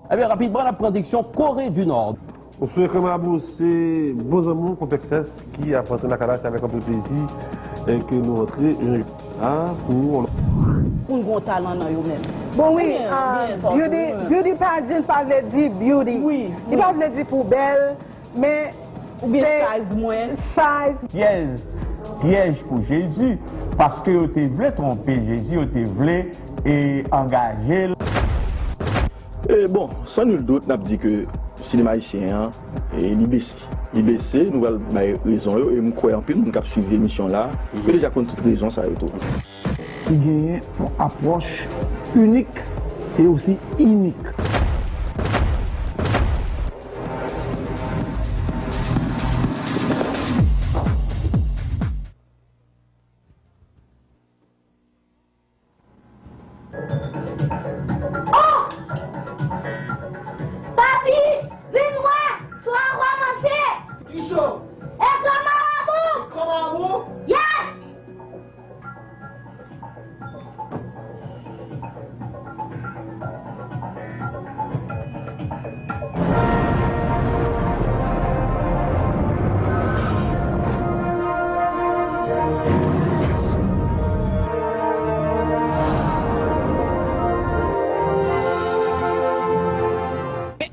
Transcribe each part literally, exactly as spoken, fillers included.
Ebyen, rapidman, n ap pran direksyon Kore di Nò. Oswè Kanmarabou, se bon zanmi w, Konpèks S, ki ap rantre lakay la, se avèk anpil plezi, e, ke nou rantre, e, la pou... Moun gen yon talan nan yo menm. Bon, wi, ah, beauty, beauty pageant pa vle di beauty. Wi, wi. Li pa vle di pou bèl, men... Oubyen size mwen. Size. Pyèj, pyèj pou Jezi, paske yo te vle twonpe Jezi, yo te vle, e, angaje l. E, bon, sans nul doute, n ap di ke sinema ayisyen an, e, li bese. Li bese, nou pral bay rezon yo, e m kwè anpil moun k ap swiv emisyon la, yo deja konn tout rezon sa yo tou. Ki genyen yon apwòch inik e osi inik. Oh! Papi, vin wè, swa a kòmanse! Kichò! Ekran marabou! Ekran marabou? Yes!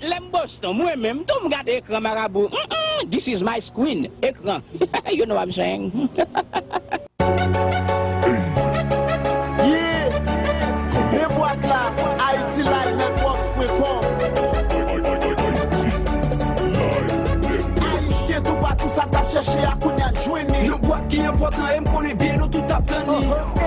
Lè m Boston, mwen menm tou m gade ekran marabou. Mm, mm, this is my screen. Ekran. You know what I'm saying? Yeah! Men bwat la, Haiti Live Networks point com. Ayisyen toupatou sa t ap chèche a kounye a jwenn li. Yon bwat ki enpòtan e m konnen byen nou tout ap tann li.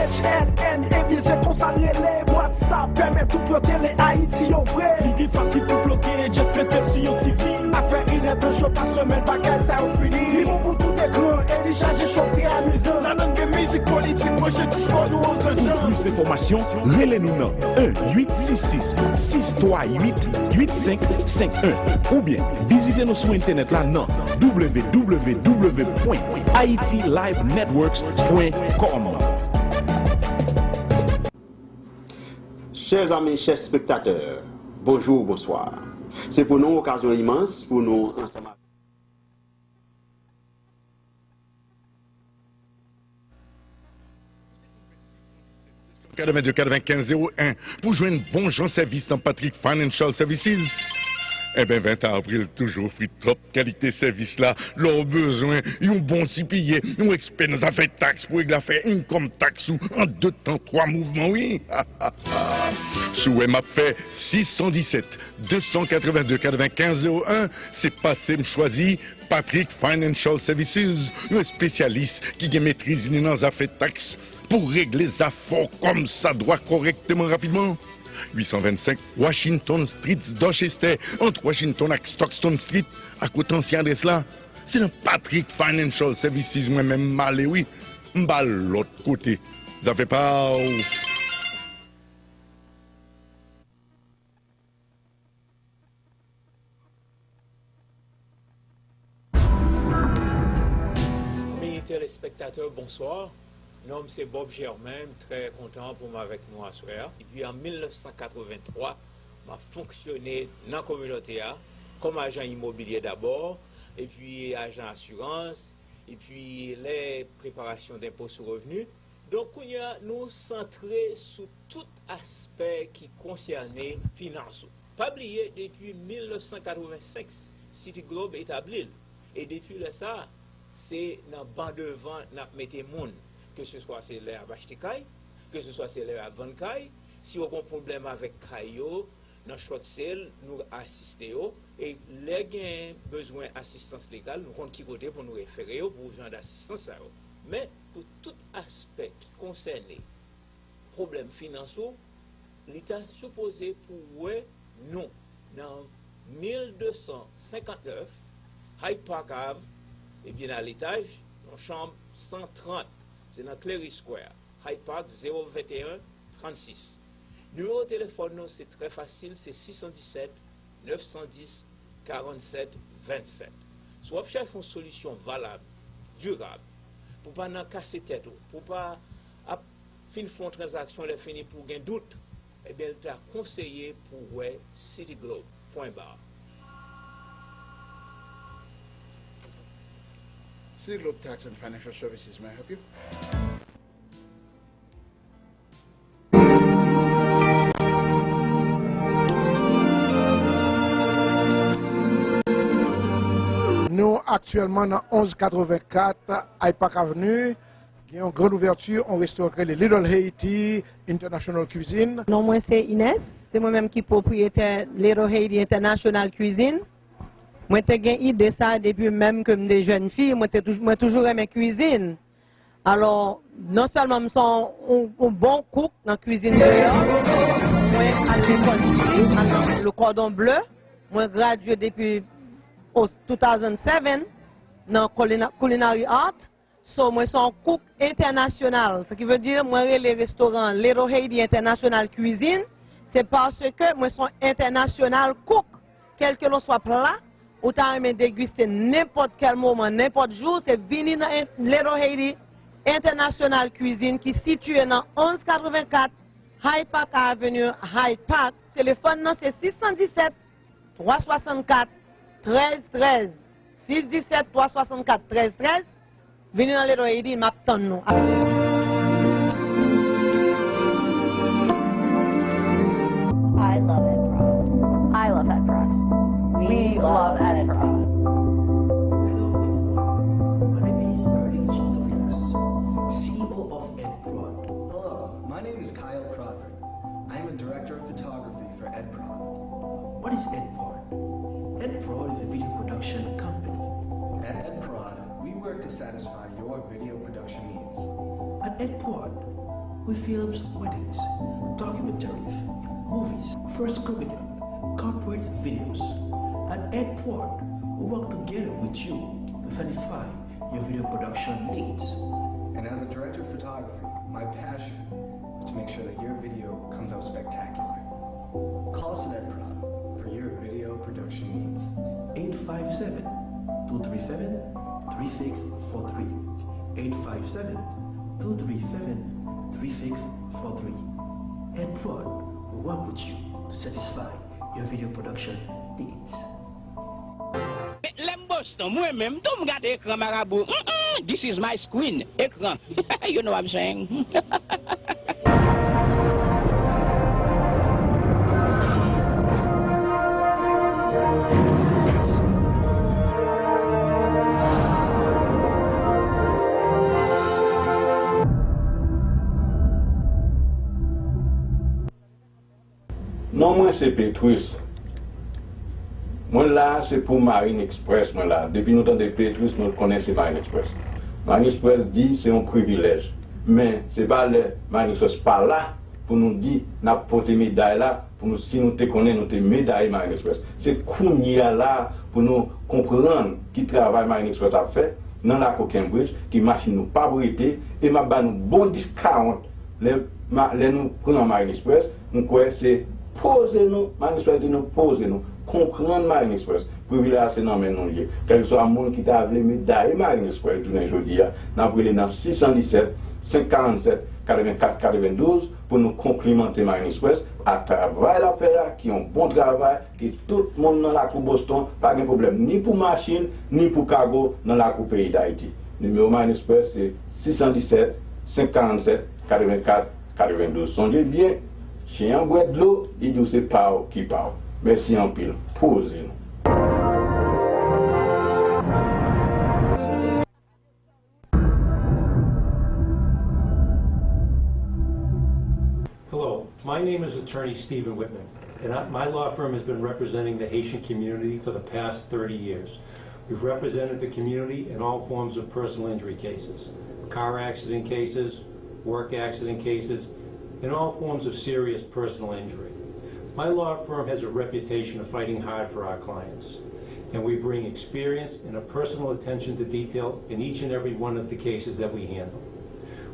H L N, ebyen se konsa l rele. Bwat sa pèmèt ou pran tele Ayiti yo vre. Li pi fasil pou bloke, just mete l sou yon T V. Apre inèdtan cho pa semèn, bagay sa yo fini. Li bon pou tout ekran e li chaje cho ki amizan. Ladann gen mizik, politik, manje, ti spò, nou an gran jan. Pou plis enfòmasyon, rele nou nan un huit six six, six trois huit, huit cinq cinq un oubyen vizite nou sou entènèt la nan W W W point Haiti Live Networks point com. Chers amis, chers spectateurs, bonjour, bonsoir. Se pou nou okazyon imans pou nou ansanm avèk katrevennde katrevennkenz zewo en pou jwenn bon jan sèvis nan Patrick Financial Services. Enben, ven tan apre, l toujou ofri top kalite sèvis la. Lè w bezwen yon bon C P A, yon ekspè nan zafè taks pou regle afè income tax ou an de tan, twa mouvman, wi. Si w wè m ap fè sis san disèt, de san katrevennde, katrevennkenz zewo en, se paske m chwazi Patrick Financial Services, yon espesyalis ki gen metriz li nan zafè taks pou regle zafè w kòmsadwa, kòrèkteman, rapidman. Uit san vennsenk Washington Street, Dorchester, ant Washington ak Stockton Street, akote ansyen adrès la. Se nan Patrick Financial Services mwen menm m ale, wi. M pa lòt kote. Zafè pa w. Amis téléspectateurs, bonsoir. Non m se Bob Germain, m trè kontan pou m avèk nou aswè a. Depi an mil nèf san katrevenntwa, m ap fonksyone nan kominote a kòm ajan imobilye dabò, epi ajan asirans, epi lè preparasyon denpo sou revni. Donk, kounye a, nou santre sou tout aspè ki konsène finans ou. Pa bliye, depi mil nèf san katrevensenk, City Globe etabli l. E depi lè sa a, se nan ban devan n ap mete moun. Keseswa se lè y ap achte kay, keseswa se lè y ap vann kay, si yo gen pwoblèm avèk kay yo, nan short sale, nou asiste yo. E lè gen bezwen asistans legal, nou konn ki kote pou nou refere yo pou jan d asistans sa yo. Men, pou tout aspè ki konsène pwoblèm finans ou, li ta sipoze pou wè nou nan mil de san senkantnèf Hyde Park Ave, ebyen, a letaj, nan chanm san trant, se nan Clery Square, Hyde Park, zewo venteyen trannsis. Nimewo telefòn nou se trè fasil, se sis san disèt, nèf san dis, karannsèt vennsèt. Si w ap chèche yon solisyon valab, dirab, pou pa nan kase tèt ou, pou pa ap fin fè yon tranzaksyon, lè fini pou w gen dout, Ebyen, l ta konseye pou w wè City Globe, pwen ba. City Globe Tax and Financial Services, may I help you? Nou aktyèlman nan onz katrevenkat Hyde Park Avenue. Gen yon grann ouvèti, yon restoran ki rele Little Haiti International Cuisine. Non mwen se Ines, se mwen menm ki pwopriyetè Little Haiti International Cuisine. Mwen te gen ide sa depi menm ke m te jèn fi, mwen te touj-, mwen toujou renmen kwizin. Alò, non sèlman m se yon, yon, yon bon kouk nan kwizin kreyòl, mwen al lekòl isi, al nan Le Cordon Bleu, mwen gradye depi o two thousand seven nan Culina-, Culinary Art. So, mwen se yon kouk entènasyonal. Sa ki vle di, mwen rele restoran Little Haiti International Cuisine, se paske mwen se yon entènasyonal kouk. Kèlkelanswa pla ou ta renmen degiste nenpòt kèl moman, nenpòt jou, se vini nan en-, Little Haiti International Cuisine ki sitiye nan onz katrevenkat Hyde Park Avenue, Hyde Park. Telefòn nan se sis san disèt, twa swasannkat, trèz trèz. Sis disèt, twa swasannkat, trèz trèz. Vini nan Little Haiti, m ap tann nou. I love Ed Prod. I love Ed Prod. We love Ed Prod. Hello, everyone. My name is Erling Jean-Dominguez, C E O of Ed Prod. Hello, my name is Kyle Crawford. I am a director of photography for Ed Prod. What is Ed Prod? Ed Prod is a video production company. At Ed Prod, we work to satisfy your video production needs. At Ed Prod, we film weddings, documentaries, movies, first communion, corporate videos. At Ed Prod, we work together with you to satisfy your video production needs. And as a director of photography, my passion is to make sure that your video comes out spectacular. Call us at Ed Prod for your video production needs. Eight five seven, two three seven, three six four three. Eight five seven, two three seven, three six four three. Ed Prod will work with you to satisfy your video production needs. Lè m Boston, mwen menm tou m gade ekran marabou. Mm, mm, this is my screen. Ekran. You know what I'm saying? Non mwen se Petrus. Mwen la se pou Marine Express mwen la. Depi nou tande Petrus, nou konnen se Marine Express. Marine Express di se yon privilèj. Men, se pa lè Marine Express pa la pou nou di n ap pote meday la, pou nou, si nou te konnen, nou te medaye Marine Express. Se kounye a la pou nou konprann ki travay Marine Express ap fè nan lakou Cambridge, ki machin nou p ap rete, e m ap ba nou bon discount lè, ma-, lè nou pran Marine Express, m kwè se poze nou, Marine Express di nou poze nou, konprann Marine Express. Privilèj la se nan men nou l ye. Kèlkeswa moun ki ta vle medaye Marine Express jounen jodi a, n ap rele nan sis san disèt, senk karannsèt, katrevenkat katrevendouz pou nou konplimante Marine Express ak travay l ap fè a, ki yon bon travay, ke tout moun nan lakou Boston pa gen pwoblèm ni pou machin, ni pou kago nan lakou peyi Dayiti. Nimewo Marine Express se sis san disèt, senk karannsèt, katrevenkat katrevendouz. Sonje byen, chen an bwè dlo, li di w se pa w ki pa w. Mèsi anpil. Poze nou. Hello, my name is Attorney Stephen Whitman, and I, my law firm has been representing the Haitian community for the past thirty years. We've represented the community in all forms of personal injury cases, car accident cases, work accident cases, and all forms of serious personal injury. My law firm has a reputation of fighting hard for our clients, and we bring experience and a personal attention to detail in each and every one of the cases that we handle.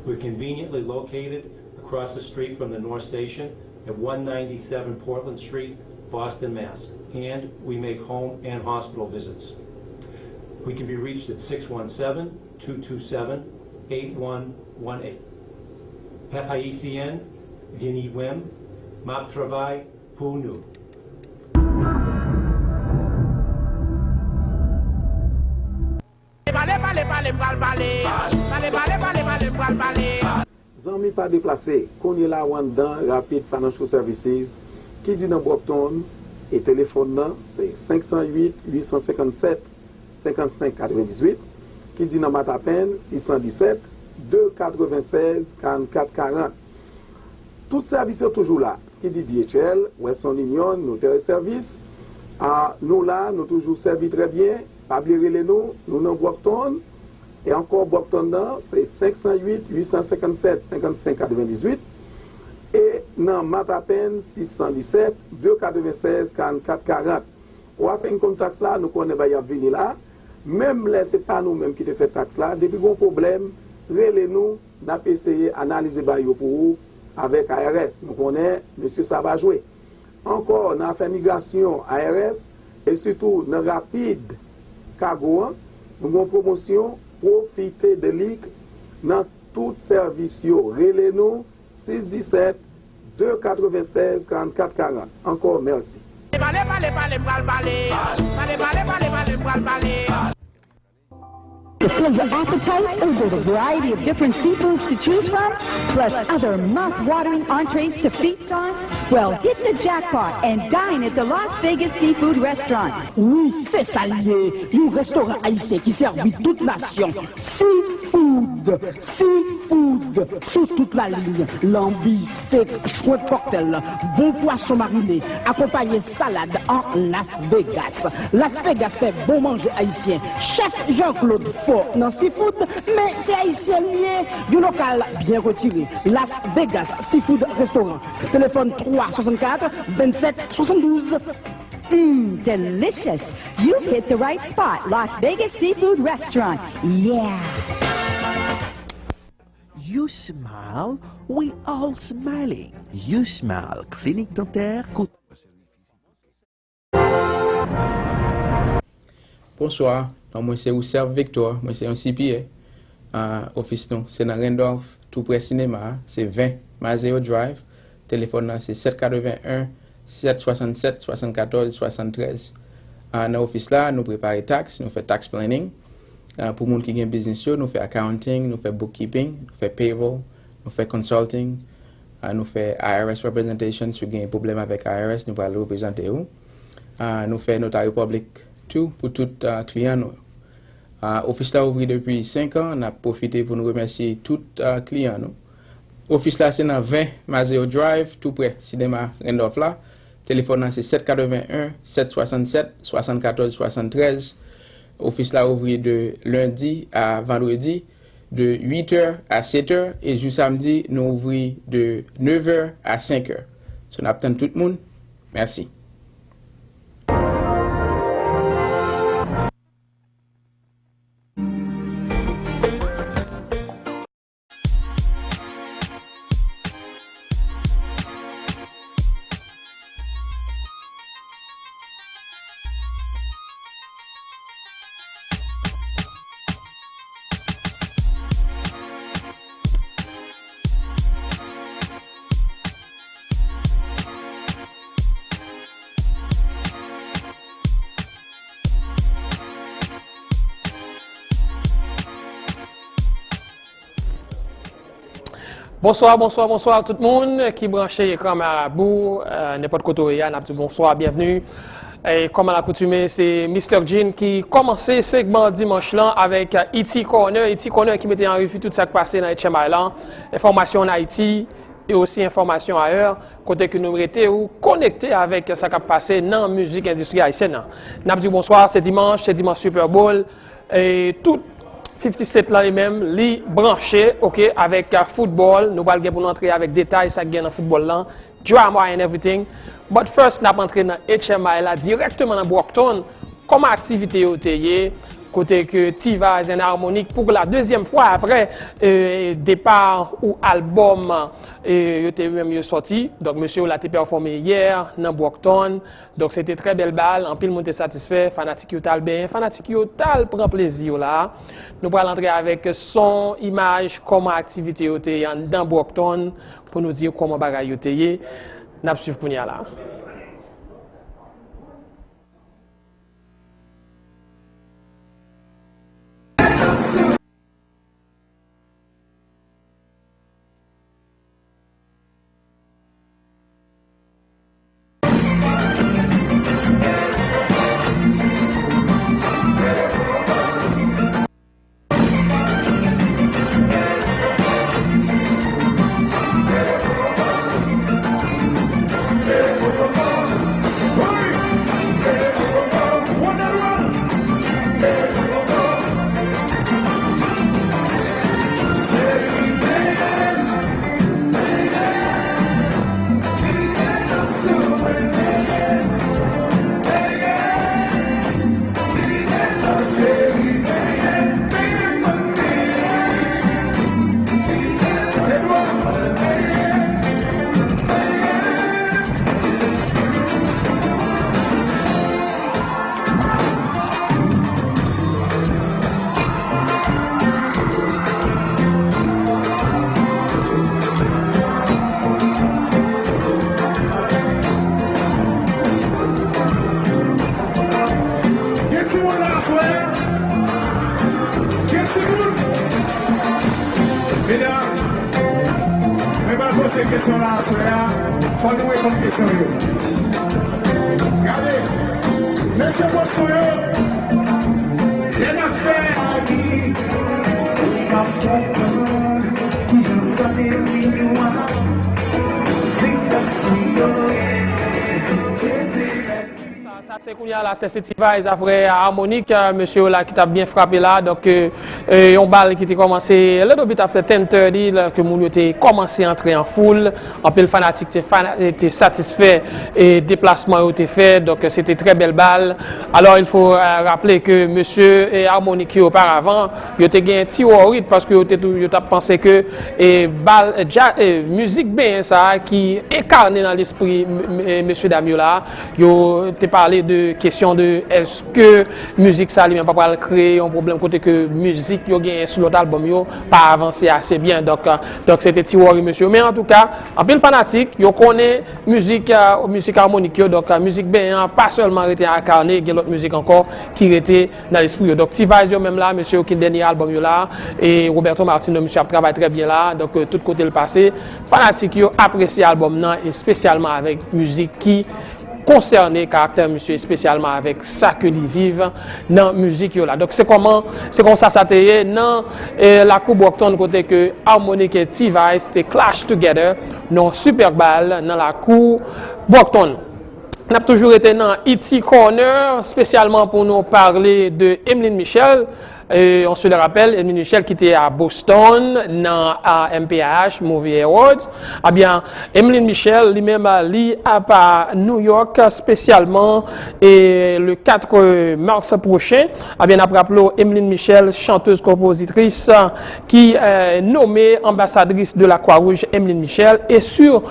We're conveniently located across the street from the North Station at one ninety-seven Portland Street, Boston, Mass. And we make home and hospital visits. We can be reached at six one seven, two two seven, eight one one eight. Pèp Ayisyen, vini wè m, M ap travay pou nou. Pale, pale, pale, m pral pale. Pale, pale, pale, pale, m pral pale. Zanmi pa deplase, kounye la w anndan Rapid Financial Services ki di nan Brockton, e telefòn nan se senk san uit, uit san senkann sèt, senkann senk katrevenndizwit, ki di nan Matapen, sis san disèt, de katrevennsèz, karannkat karant. Tout sèvis yo toujou la, ki di D H L, Western Union, Notary Service. A, nou la, nou toujou sèvi trè byen. Pa bliye rele nou, nou nan Brockton. E ankò, Brockton nan, se senk san uit, uit san senkann sèt, senkann senk katrevenndizwit. E nan Matapen, sis san disèt, de katrevennsèz, karannkat karant. Ou a fè income tax la, nou konnen bagay ap vini la. Menm lè se pa nou menm ki te fè tax la, depi gon pwoblèm, rele nou, n ap eseye analize bagay yo pou ou avèk I R S. Nou konnen mesye sa va jwe. Ankò, nan afè migrasyon, I R S, e sitou nan Rapid Kago an, nou gon pwomosyon, pwofite de li nan tout sèvis yo. Rele nou, sis disèt, de katrevennsèz, karannkat karant. Ankò, mèsi. Pale, pale, pale, m pral pale. Pale, pale, pale, pale, m pral pale. To fill your appetite, with a variety of different seafoods to choose from, plus other mouth-watering entrees to feast on, well, hit the jackpot and dine at the Las Vegas Seafood Restaurant. Wi, se sa l ye, yon restoran ayisyen ki sèvi tout nasyon. Seafood, seafood, sou tout lalin, lanbi, steak, shrimp cocktail, bon pwason marine, akonpaye salad an Las Vegas. Las Vegas fè bon manje ayisyen. Chèf Jean Claude fò nan seafood, men se ayisyen l ye. Yon lokal byen retire. Las Vegas Seafood Restaurant. Telefòn twa swasannkat, vennsèt swasanndouz. Mmm, delicious! You've hit the right spot. Las Vegas Seafood Restaurant. Yeah! You smile, we all smiling. You smile, klinik dantè kote. Bonswa, non mwen se Rousseff Victor, mwen se yon C P A. Ah, ofis nou se nan Randolph, tou prè sinema a, se ven Mazeo Drive. Telefòn nan se sèt katreven en, sèt swasannsèt, swasannkatòz, swasanntrèz. Ah, nan ofis la, nou prepare tax, nou fè tax planning. Ah, pou moun ki gen biznis yo, nou fè accounting, nou fè bookkeeping, nou fè payroll, nou fè consulting, ah, nou fè I R S representation, si w gen pwoblèm avèk I R S, nou pral reprezante w. Ah, nou fè notary public tou pou tout, ah, kliyan nou. Ah, ofis la ouvri depi senk an, n ap pwofite pou nou remèsye tout, ah, kliyan nou. Ofis la se nan ven Mazeo Drive, tou prè sinema Randolph la. Telefòn nan se sèt katreven en, sèt swasannsèt, swasannkatòz, swasanntrèz. Ofis la ouvri de lendi a vandredi, de uit è a sèt è, e jou samdi, nou ouvri de nèf è a senk è. So, n ap tann tout moun. Mèsi. Bonswa, bonswa, bonswa tout moun ki branche ekran Marabou, euh, nenpòt kote w ye a, n ap di w bonswa, byenvni. E kòm alakoutime, se Mister Jean ki kòmanse segman dimanch lan avèk, euh, E T Corner, E T Corner ki mete an revi tout sa k pase nan H M I lan, enfòmasyon ann Ayiti, e osi enfòmasyon ayè, kote ke nou rete ou konekte avèk sa k ap pase nan mizik endistri ayisyèn nan. N ap di w bonswa, se dimanch, se dimanch Super Bowl, e tout fifty Cent lan li menm, li branche, oke, avèk, a, foutbòl. Nou pral gen pou nou antre avèk detay sa k gen nan foutbòl lan, drama and everything. But first, n ap antre nan H M I la dirèkteman nan Brockton. Kòman aktivite yo te ye? Kote ke T-Vice and Harmonic, pou la dezyèm fwa apre, e, depa ou albòm, e, yo te menm yo sòti. Donk, mesye yo la te pèfòme yè nan Brockton. Donk, se te trè bèl bal, anpil moun te satisfè, fanatik yo t al benyen, fanatik yo t al pran plezi yo la. Nou pral antre avèk son, imaj, kòman aktivite yo te ye anndan Brockton, pou nou di kòman bagay yo te ye. n ap swiv kounye a la. Gen timoun la aswè a? Gen timoun? Medam, mwen pral poze kesyon la aswè a. Fò nou reponn kesyon yo. Gade, mesye Boston yo, lè n ap fè, m ap konprann kijan sa te rive a. Sa, sa se kounye a la, se, se T-Vice apre Harmonik, euh, mesye yo la ki t ap byen frape la. Donk, euh, euh, yon bal ki te kòmanse little bit after ten thirty, lè ke moun yo te kòmanse antre an foul. Anpil fanatik te, fana-, te satisfè e deplasman yo te fè. Donk, se te trè bèl bal. Alò, il faut, euh, rappeler que mesye, euh, Harmonik yo oparavan, yo te gen ti worry paske yo te tou, yo t ap panse ke, e, bal, e, dja-, e, mizik benyen sa a ki enkane nan lespri m-, m-, e, mesye dam yo la, yo te pale de kesyon de èske mizik sa li menm pa pral kreye yon pwoblèm kote ke mizik yo genyen sou lòt albòm yo pa avanse ase byen. Donk, e, donk se te ti worry mesye yo. Men antouka, anpil fanatik, yo konnen mizik, e, mizik Harmonik yo. Donk, e, mizik benyen an pa sèlman rete enkane, gen lòt mizik ankò ki rete nan lespri yo. Donk, T-Vice yo menm la, mesye yo ki dènye albòm yo la, e Roberto Martino, mesye ap travay trè byen la. Donk, e, tout kote l pase, fanatik yo apresye albòm nan, espesyalman avèk mizik ki konsène karaktè misye, espesyalman avèk sa ke li viv nan mizik yo la. Donk, se kòman, se konsa sa te ye nan, e, lakou Brockton kote ke Harmonik e T-Vice te clash together nan yon super bal nan lakou Brockton. N ap toujou rete nan E T Corner, espesyalman pou nou pale de Emeline Michel. E, on se le rappelle, Emeline Michel ki te a Boston nan, a, M P A H, Movie Awards. Ebyen, Emeline Michel, li menm, li ap a New York, espesyalman, e, le quatre mars prochain. Ebyen, n ap raple w, Emeline Michel, chanteuse, compositrice, ki, e, nommée ambassadrice de la Croix-Rouge Emeline Michel, e sur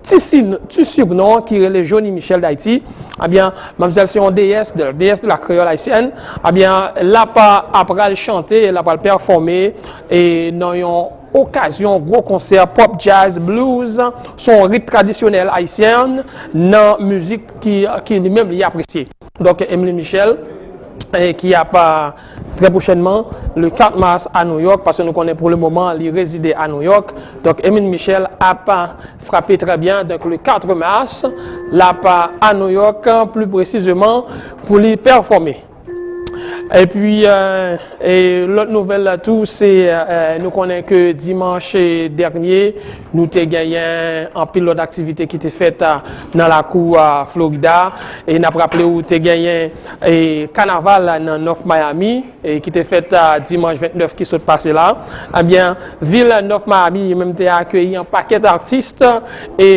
ti si-, ti surnon ki rele Joni Michel d'Haïti. Ebyen, manmzèl se yon déesse de, déesse de la créole haïtienne. Ebyen, l ap, ap pral chante, l ap pral pèfòme, e, nan yon okazyon gwo konsè pop, jazz, blues, se yon rit tradisyonèl ayisyen nan mizik ki, ki li menm li apresye. Donk, Emeline Michel, e, ki ap, a, trè pwochènman, le quatre mars a New York, paske nou konnen pou le moman, li rezide a New York. Donk, Emeline Michel ap, a, frape trè byen. Donk, le quatre mars, l ap, a, a New York, pli presizeman, pou li pèfòme. Epi, e, e lòt nouvèl la tou, se, e, nou konnen ke dimanch, e, dènye, nou te genyen anpil lòt aktivite ki te fèt, a, nan lakou, a, Florida. E n ap raple w, te genyen, e, kanaval la nan North Miami, e, ki te fèt, a, dimanch vennèf ki sot pase la. Ebyen, vil North Miami li menm te akeyi yon pakèt atis, e,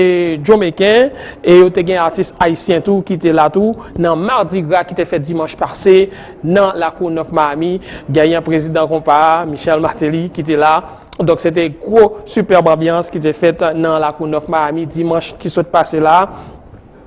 jamaiken, e yo te gen atis ayisyen tou ki te la tou nan Mardi Gras ki te fèt dimanch pase nan lakou North Miami. Genyen prezidan konpa a, Michel Martelly, ki te la. Donk, se te gwo, sipèb anbyans ki te fèt nan lakou North Miami dimanch ki sot pase la.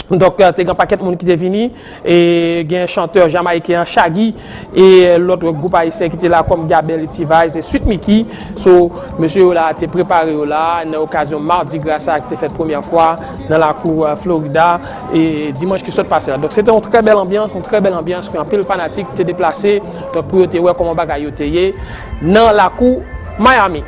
Donk, te gen pakèt moun ki te vini, e gen chantè jamayiken an, Shaggy, e lòt gwoup ayisyen ki te la, kòm Gabel, T-Vice, e Sweet Micky. So, mesye yo la te prepare yo la, nan okazyon Mardi Gras sa ki te fèt premyè fwa nan lakou, eh, Florida, e dimanch ki sot pase la. Donk, se te yon trè bèl anbyans, yon trè bèl anbyans, ke anpil fanatik te deplase, donk, pou yo te wè kòman bagay yo te ye nan lakou Miami.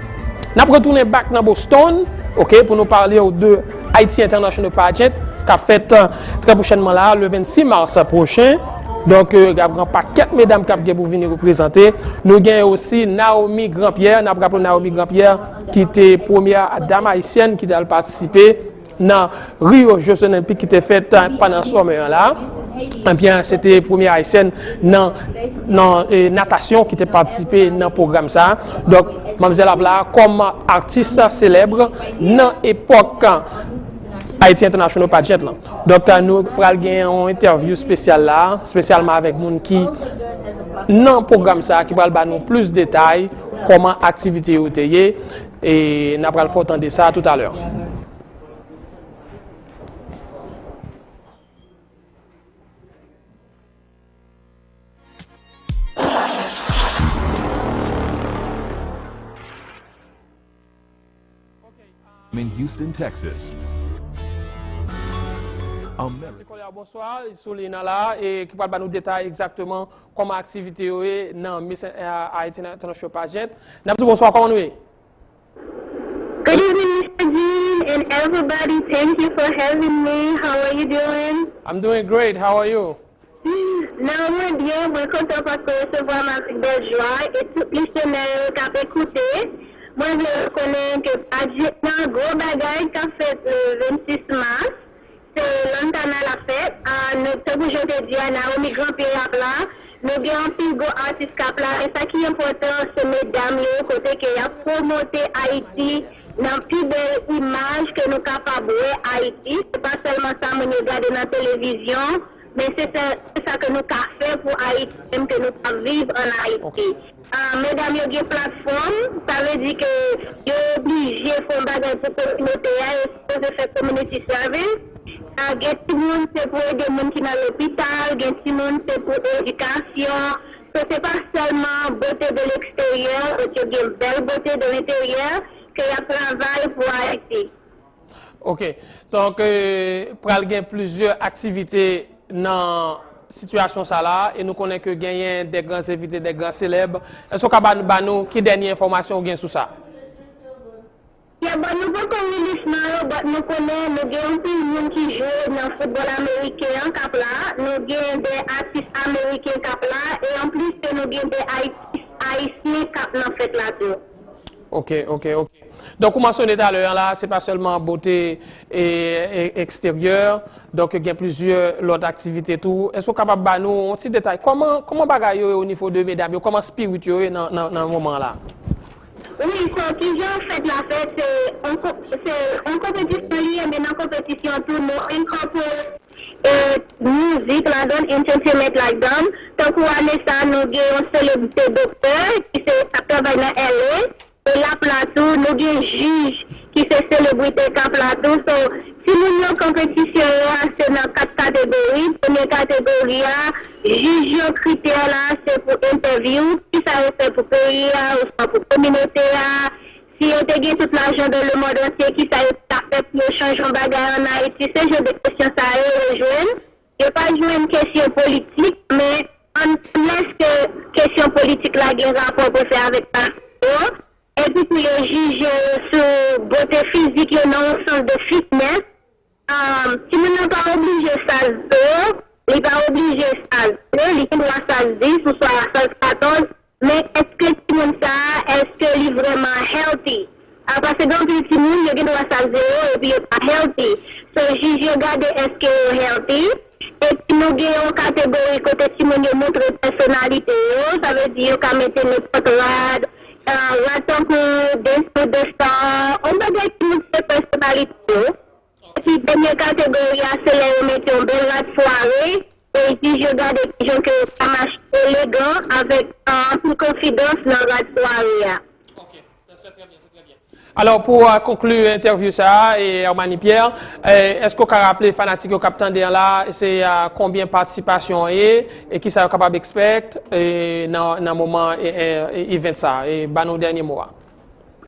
N ap retounen back nan Boston, ok, pou nou pale w de Haiti International Pageant, k ap fèt, eh, trè pwochènman la, le vennsis mas pwochen. Donk, eh, ap gen pakèt medam k ap gen pou vini reprezante. Nou gen osi Naomi Grandpierre, n ap raple Naomi Grandpierre, ki te premyè dam ayisyèn ki t al patisipe nan Rio Jeux Olympiques ki te fèt, eh, pandan summer an la. Ebyen, se te premye ayisyèn nan, nan, eh, natasyon ki te patisipe nan pwogram sa. Donk, manmzèl ap la kòm atis selèb nan epòk Haiti International Pageant lan. Donk, eh, nou pral gen yon entèvyou espesyal la, espesyalman avèk moun ki nan pwogram sa, ki pral ba nou plis detay kòman aktivite yo te ye, e n ap pral fè w tande sa toutalè. In Houston, Texas. America. Ti Kòlè a, bonswa, Soulina la, e ki pral ba nou detay egzakteman kòman aktivite yo ye nan Miss, eh, Haiti International Pageant. N ap di w bonswa, kòman nou ye? Good evening, Mister Jean, and everybody. Thank you for having me. How are you doing? I'm doing great. How are you? Non, mwen byen, mwen kontan paske w resevwa m avèk bèl jwa e tout listenè yo k ap ekoute. Mwen vle yo konnen ke pageant nan gwo bagay k ap fèt le vennsis mas. Se Lantana l ap fèt. Ah, nou, tankou jan w te di a, Naomi Grandpierre ap la. Nou gen anpil gwo atis k ap la. Men sa ki enpòtan, se medam yo, kote ke y ap pwomote Ayiti nan pi bèl imaj ke nou kapab wè Ayiti. Se pa sèlman sa moun yo gade nan televizyon, men se sa, se sa ke nou ka fè pou Ayiti, menm ke nou ka viv ann Ayiti. Ah, medam yo gen platfòm, sa vle di ke yo oblije fè yon bagay pou kominote a, yo sipoze fè community service. Ah, gen timoun se pou ede moun ki nan lopital, gen timoun se pou edikasyon. So, se pa sèlman beauté de l'extérieur, donk yo gen bèl bote de lenteryè ke y ap travay pou Ayiti. Ok. Donk, eh, pral gen plizyè aktivite nan sitiyasyon sa la, e nou konnen ke genyen de gran envite, de gran selèb. Èske w ka ba, ba nou ki dènye enfòmasyon ou gen sou sa? Yeah, but nou poko release non yo, but nou konnen nou gen anpil moun ki jwe nan foutbòl ameriken an k ap la. Nou gen de atis ameriken k ap la, e anplis de nou gen de atis ayisyen k ap nan fèt la tou. Ok, ok, ok. Donk, ou mansyone talè a la, se pa sèlman bote, e, e, eksteryè, donk, gen plizyè lòt aktivite tou. Èske w kapab ba nou yon ti detay? Kòman, kòman bagay yo ye o nivo de medam yo? Kòman spirit yo ye nan, nan, nan moman la? Wi, so, kijan fèt la fèt, se yon ko-, se yon konpetisyon li ye, men nan konpetisyon tou, nou enkòpore e mizik ladan l, entertainment ladan l. Tankou ane sa, nou gen yon selebrite doktè ki se, k ap travay nan L A. E l ap la tou, nou gen jij ki se selebrite k ap la tou. So, timoun yo, konpetisyon yo a, se nan kat kategori. Premye kategori a, jij yo, kritè la, se pou entèvyou, kisa yo fè pou peyi a, oswa pou kominote a, si yo te gen tout lajan dans le monde entier, kisa yo ta fè pou yo chanje yon bagay ann Ayiti? Se jan de kesyon sa yo yo jwenn. Yo pa jwenn kesyon politik, men ann, lèske kesyon politik la gen rapò pou fè avèk pati yo, epi tou yo jije yo sou bote fizik yo nan yon sans de fitness. Um, timoun nan pa oblije size zero, li pa oblije size zero, li gen dwa size dis oswa size katòz, men èske timoun sa a, èske li vrèman healthy? A, paske gen anpil timoun, yo gen dwa size zero epi yo pa healthy. So, jij yo gade èske yo healthy. Epi nou gen yon kategori kote timoun yo montre pèsonalite yo, sa vle di yo ka mete nenpòt rad, ah, rad tankou Dance with the Star, yon bagay ki montre pèsonalite yo. Epi dènye kategori a, se lè yo mete yon bèl rad sware, e jij yo gade kijan ke yo ka mache elegan avèk, ah, anpil konfidans nan rad sware a. Ok, se trè byen, se trè byen. Alò, pou konkli entèvyou sa a, Hermany Pierre, èske w ka raple fanatik yo k ap tande an la, se konbyen patisipasyon an ye, e kisa yo kapab expect nan, nan moman event sa a? E ba nou dènye mo a.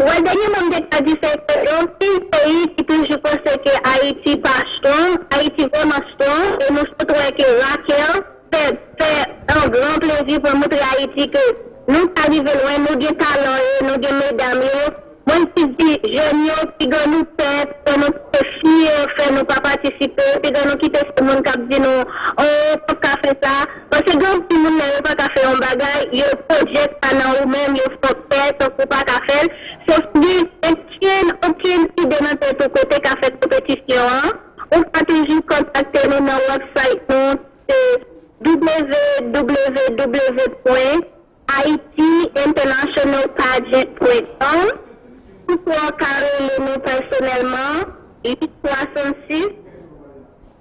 Wè, dènyèman m te ka di se ke gen anpil peyi ki toujou panse ke Ayiti pa strong, Ayiti vrèman strong, e nou sot wè ke Raquel fè, fè an gran plezi pou l montre Ayiti ke nou ka rive lwen, nou gen talan yo, nou gen medam yo. Mwen ki di jèn yo, piga nou pè, piga nou kite fiye fè nou pa patisipe, piga nou kite se moun k ap di nou, oh, w p ap ka fè sa. Paske gen anpil moun lè yo pa ka fè yon bagay, yo project sa nan ou menm, yo fè w pè, tankou w pa ka fè l. So, si w gen okenn, okenn ide nan tèt ou kote ka fè konpetisyon an, ou ka toujou kontakte nou nan website nou, se www pwen haiti international pageant pwen com. Oswa w ka rele nou pèsonèlman, uit swasann sis,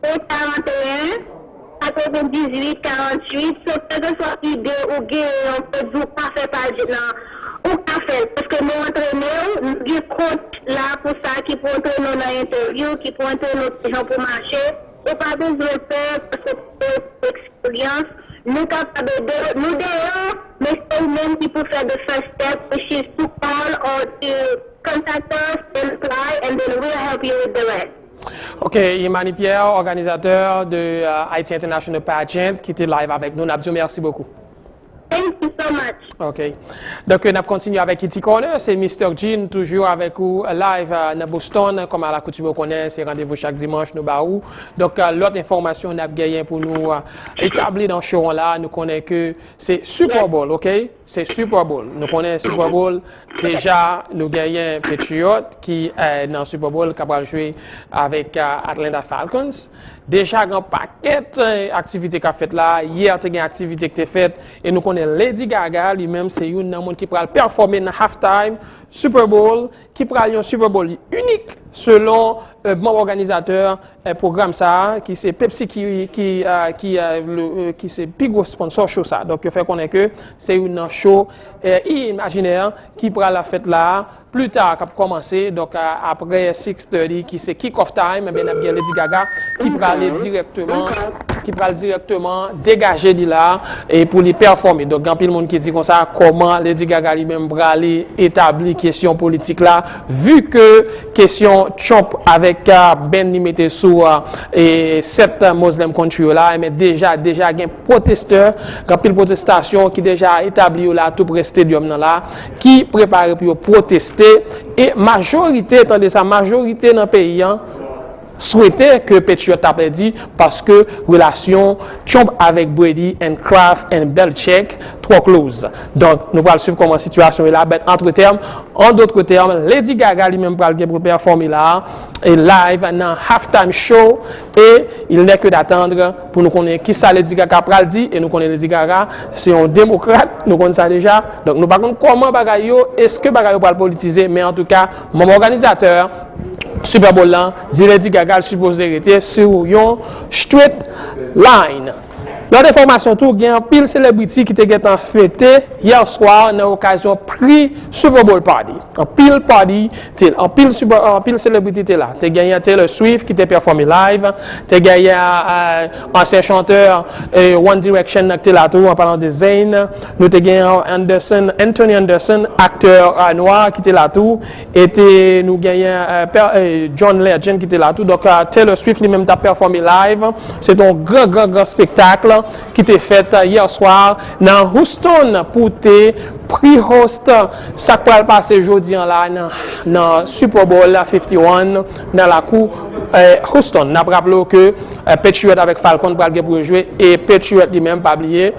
karanteyen, katrevendizuit, karanntuit. So, kèlkeswa ide ou genyen, ou vle di w ka fè pageant lan, ou ka fè l. Paske nou antrene w, nou gen coach la pou sa, ki pou antrene w nan entèvyou, ki pou antrene w kijan pou mache. Ou pa bezwen pè, paske w gen eksperyans. Nou kapab ede w, nou deyò, men se ou menm ki pou fè the first step, which is to call or to contact us and apply, and then we'll help you with the rest. Ok, Imani Pierre, òganizatè de uh, Haiti International Pageant, ki te live avèk nou. N ap di w mèsi bokou. Thank you so much. Ok. Donk, n ap kontinye avèk Iti Corner. Se Mister Jean, toujou avèk ou live uh, nan Boston. Kòm alakoutim, ou konnen, se randevou chak dimanch nou ba ou. Donk, uh, lòt enfòmasyon n ap genyen pou nou uh, etabli nan show an la, nou konnen ke se Super Bowl, ok? Se Super Bowl. Nou konnen Super Bowl, deja nou genyen Patriot ki eh, nan Super Bowl k ap pral jwe avèk eh, Atlanta Falcons. Deja gen pakèt eh, aktivite k ap fèt la. Yè te gen aktivite ki te fèt e nou konnen Lady Gaga li menm se youn nan moun ki pral pèfòme nan halftime Super Bowl ki pral yon Super Bowl inik selon eh, manm òganizatè eh, pwogram sa a, ki se Pepsi ki, ki, eh, ki, eh, le, eh, ki se pi gwo sponsò show sa. Donk yo fè konnen ke se youn nan show eh, inimajinè ki pral fèt la pli ta k ap kòmanse. Donk eh, apre six thirty ki se kick off time, ebyen n ap gen Lady Gaga ki prale dirèkteman ki pral dirèkteman degaje li la e pou li pèfòme. Donk gen anpil moun ki di konsa kòman Lady Gaga li menm prale etabli kesyon politik la, vi ke kesyon Trump avèk eh, ban li mete sou eh, e sèt Muslim country yo la, men deja deja gen pwotestè, gen anpil pwotestasyon ki deja etabli yo la tou pre stadium nan la, ki prepare pou yo pwoteste e majorite, tande sa, majorite nan peyi an swete ke Patriot ta pèdi paske relasyon Trump avèk Brady and Kraft and Belichick twò close. Donk, nou pral swiv kòman sitiyasyon ye la, but antretèm, an dòt tèm, Lady Gaga li menm pral gen pou pèfòme la e live nan halftime show e il n'est que d'attendre pou nou konnen kisa Lady Gaga pral di e nou konnen Lady Gaga se yon demokrat, nou konn sa deja. Donk, nou pa konn kòman bagay yo, èske bagay yo pral politize, men antouka, manm òganizatè Super Bowl lan di Lady Gaga l sipoze rete sou yon straight line. Lòt enfòmasyon tou, gen anpil selebriti ki te gentan fete yè swa nan okazyon pre Super Bowl party. Anpil party te la, anpil, anpil selebriti te la. Te genyen Taylor Swift ki te pèfòme live, te genyen uh, ansyen chantè uh, One Direction nan ki te la tou, an palan de Zayn. Nou te genyen Anderson, Anthony Anderson, aktè uh, nwa ki te la tou. E te nou genyen eh, John Legend ki te la tou. Donk eh, Taylor Swift li menm t ap pèfòme live. Se te yon gran, gran, gran spektak ki te fèt eh, yè swa nan Houston pou te pre-host sa k pral pase jodi an la nan, nan Super Bowl fifty-one nan lakou eh, Houston. N ap raple w ke eh, Patriot avèk Falcon pral gen pou yo jwe e Patriot li menm, pa bliye,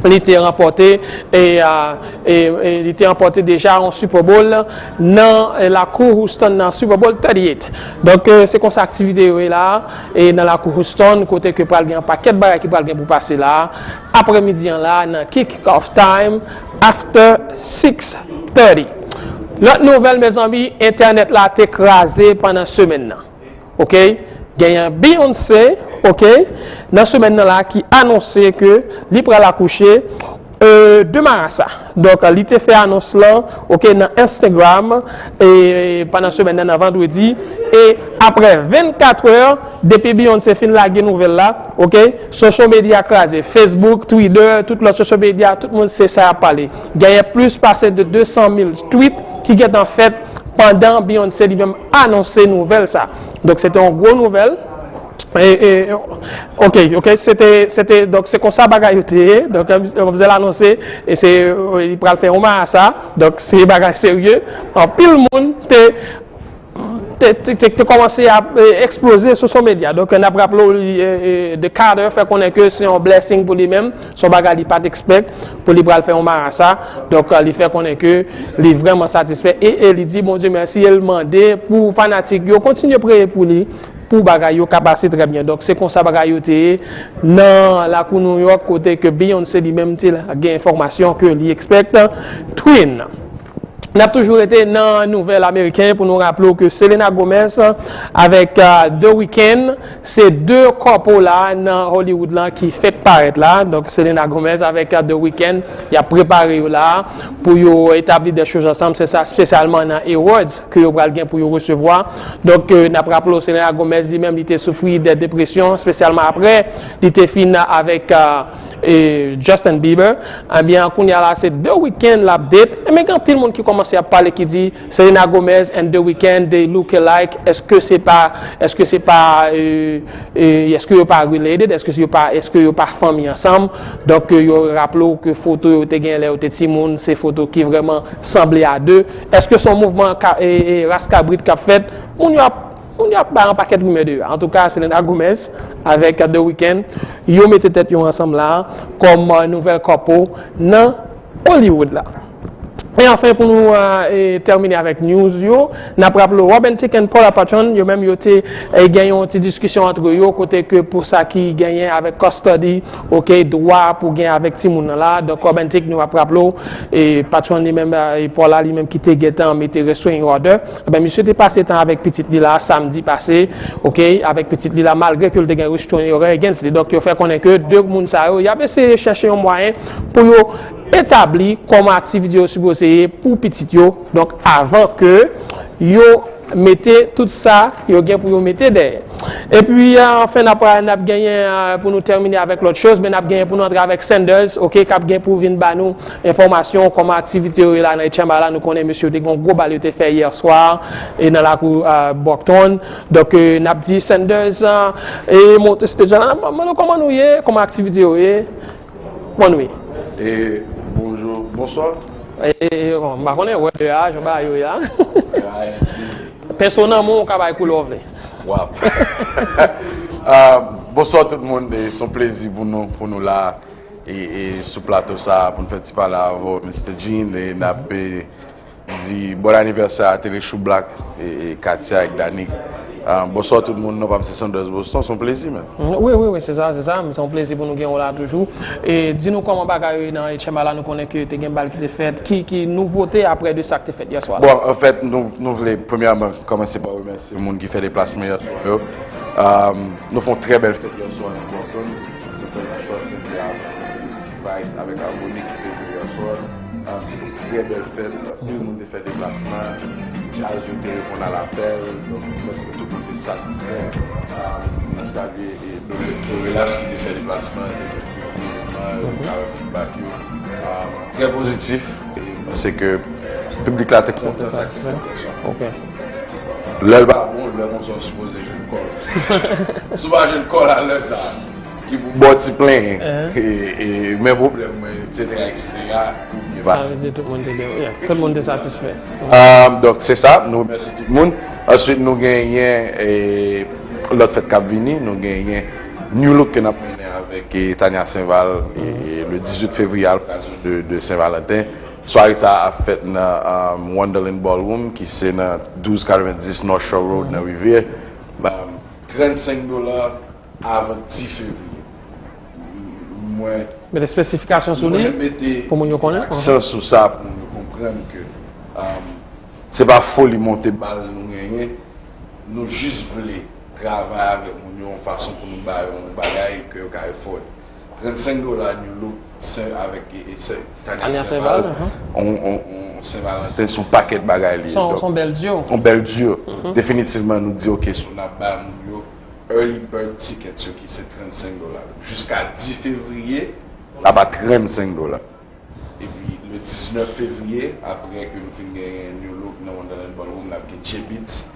li te ranpòte e, e, e li te ranpòte deja yon Super Bowl nan lakou Houston nan Super Bowl thirty-eight. Donk se konsa aktivite yo ye la e nan lakou Houston kote ke pral gen yon pakèt bagay ki pral gen pou pase la apremidi an la nan kick off time after six thirty. Lòt nouvèl mezanmi, entènèt la te kraze pandan semèn nan. Ok, genyen Beyoncé, ok, nan semèn nan la ki anonse ke li pral akouche euh, de Marasa. Donk, li te fè anons lan, ok, nan Instagram, e pandan semèn nan, nan vandredi, e apre vennkat è, depi Beyoncé fin lage nouvèl la, ok, social media kraze, Facebook, Twitter, tout lòt social media, tout moun se sa y ap pale. Genyen plis pase de de san mil tweet ki gentan fèt pandan Beyoncé li menm anonse nouvèl sa. Donk, se te yon gwo nouvèl. E, e, ok, ok, se te, se te, donk, se konsa bagay yo te ye. Donk, manmzèl anonse, e se, e, li pral fè yon marasa. Donk, se bagay serye. Anpil moun te, te, te, te, te kòmanse ap, e, eksploze sou social media. Donk, n ap raple w, li, e, e, The Carter fè konnen ke se yon blessing pou li menm. Se yon bagay li pa t expect pou li pral fè yon marasa. Donk, e, li fè konnen ke li vrèman satisfè. E, e li di Bondye mèsi. E l mande pou fanatik yo kontinye preye pou li, pou bagay yo ka pase trè byen. Donk, se konsa bagay yo te ye nan lakou New York, kote ke Beyoncé li menm te la gen enfòmasyon ke li expect twin. N ap toujou rete nan nouvèl ameriken pou nou raple w ke Selena Gomez avèk, euh, The Weeknd, se de couple la nan Hollywood la ki fèk parèt la. Donk, Selena Gomez avèk, euh, The Weeknd, y ap prepare yo la pou yo etabli de choz ansanm, se sa espesyalman nan awards ke yo pral gen pou yo resevwa. Donk, euh, n ap raple w, Selena Gomez li menm, li te soufri de depresyon, espesyalman apre li te fin avèk, euh, e Justin Bieber. Ebyen, kounye a la, se The Weeknd l ap date. Ebyen, gen anpil moun ki kòmanse ap pale, ki di Selena Gomez and The Weeknd, they look alike. Èske se pa, èske se pa, euh, e èske yo pa related? Èske yo pa, èske yo pa fanmi ansanm? Donk, euh, yo raple w ke foto yo te gen lè yo te timoun, se foto ki vrèman sanble a de. Èske se yon mouvman ka, e, e, ras kabrit k ap fèt? Moun yo ap, moun yo ap bay yon pakèt rimè deyò. Antouka, Selena Gomez avèk The Weeknd, yo mete tèt yo ansanm la kòm, euh, nouvèl couple nan Hollywood la. E anfen, pou nou, euh, e, tèmine avèk news yo, n ap raple w, Robin Thicke and Paula Patton, yo menm yo te, e, gen yon ti diskisyon antre yo, kote ke pou sa ki genyen avèk custody, ok, dwa pou gen avèk timoun nan la. Donk, Robin Thicke, nou ap raple w, e Patton li menm, e Paula li menm ki te gentan mete restraining order, ebyen, misye te pase tan avèk pitit li la, samdi pase, ok, avèk pitit li la, malgre ke l te gen restraining order against li. Donk, yo fè konnen ke de moun sa yo, y ap eseye chèche yon mwayen pou yo etabli kòman aktivite yo sipoze ye pou pitit yo, donk, avan ke yo mete tout sa yo gen pou yo mete dèyè. Epi, anfen, n ap, n ap genyen, euh, pou nou tèmine avèk lòt choz, men n ap genyen pou nou antre avèk Sanders, ok, k ap gen pou vin ba nou enfòmasyon kòman aktivite yo ye la nan H M I la. Nou konnen mesye yo te gen yon gwo bal yo te fè yè swa, e nan lakou, euh, Brockton. Donk, euh, n ap di Sanders, euh, e monte stage la, n ap mande w kòman nou ye, kòman aktivite yo ye. Kòman nou ye? E, bonjou, bonswa. E, e, e, bon, m pa konnen, wè, a, jan bagay yo ye a. Ayiti. Pèso nan men w, ou ka bay koulè w vle. Wap. Ah, bonswa tout moun, e se yon plezi pou nou, pou nou la, e, e sou plato sa, pou n fè ti pale avè w, Mister Jean, e n ap, e, di bon anivèsè a Telechou Black e, e Katia ak Dani. Ah, bonswa tout moun, non pa m se Sanders Boston, se yon plezi, man. Mm, wi, wi, wi, se sa, se sa, se yon plezi pou nou gen w la toujou. E di nou kòman bagay yo ye nan H M I la, nou konnen ke te gen bal ki te fèt, ki, ki nouvote apre de sa k te fèt yè swa la? Bon, anfèt, nou, nou vle premyèman kòmanse pa remèsye moun ki fè deplasman yè swa yo. Ah, nou fè yon trè bèl fèt yè swa nan Brockton. Nou fè nan Schwarzenegger avèk T-Vice avèk Harmonik ki te jwe yè swa. Ah, se yon trè bèl fèt. Anpil moun te fè deplasman. Djaz yo te reponn a lapèl. Donk, m panse ke tout moun te satisfè. Ah, n ap salye, e, Dove, Dove Las ki te fè deplasman, te fè plizyè moman, nou ka wè feedback yo. Ah, trè pozitif. E m panse ke piblik la te kontan sa ki fèt yè swa. Ok. Lè l pa bon, lè konsa w sipoze jwenn kò l. Si w pa jwenn kò l a lè sa a, ki pou ba w ti plenyen. E, e, men pwoblèm mwen, etsetera, etsetera, ou byen pase. Sa vle di tout moun te byen, yeah, tout moun te satisfè. Ah, donk, se sa, nou remèsye tout moun. Answit, nou genyen, e, lòt fèt k ap vini, nou genyen New Look ke n ap mennen avèk, e, Tania Saint-Val, e, e, le dizuit fevriye, a l'occasion de, de Saint-Valentin. Sware sa a ap fèt nan, um, Wonderland Ballroom, ki se nan douz katrevendis North Shore Road, nan Rivyè. Um, trannsenk dola avan dis fevriye. Mwen, mete espesifikasyon sou li, mwen mete pou moun yo konnen, aksan sou sa pou moun yo konprann ke, um, se pa foli monte bal nou genyen, nou jis vle travay avèk moun yo yon fason pou nou ba yo yon bagay ke yo ka afford. Trannsenk dola New Look, sen, avèk, e, e, sen, Tanya Tanya Saint-Val, Saint-Val, uh-huh. On, on, on Saint-Valentin, se yon pakèt bagay li ye. Se yon, se yon bèl duo. Yon bèl duo. Mhm. Definitivman, nou di, ok, so n ap bay moun yo early bird tickets yo ki se trannsenk dola. Jiska dis fevriye, l ap a trannsenk dola. Epi, le diznèf fevriye, apre ke nou fin genyen New Look nan Wonderland Ballroom, n ap gen J-Beatz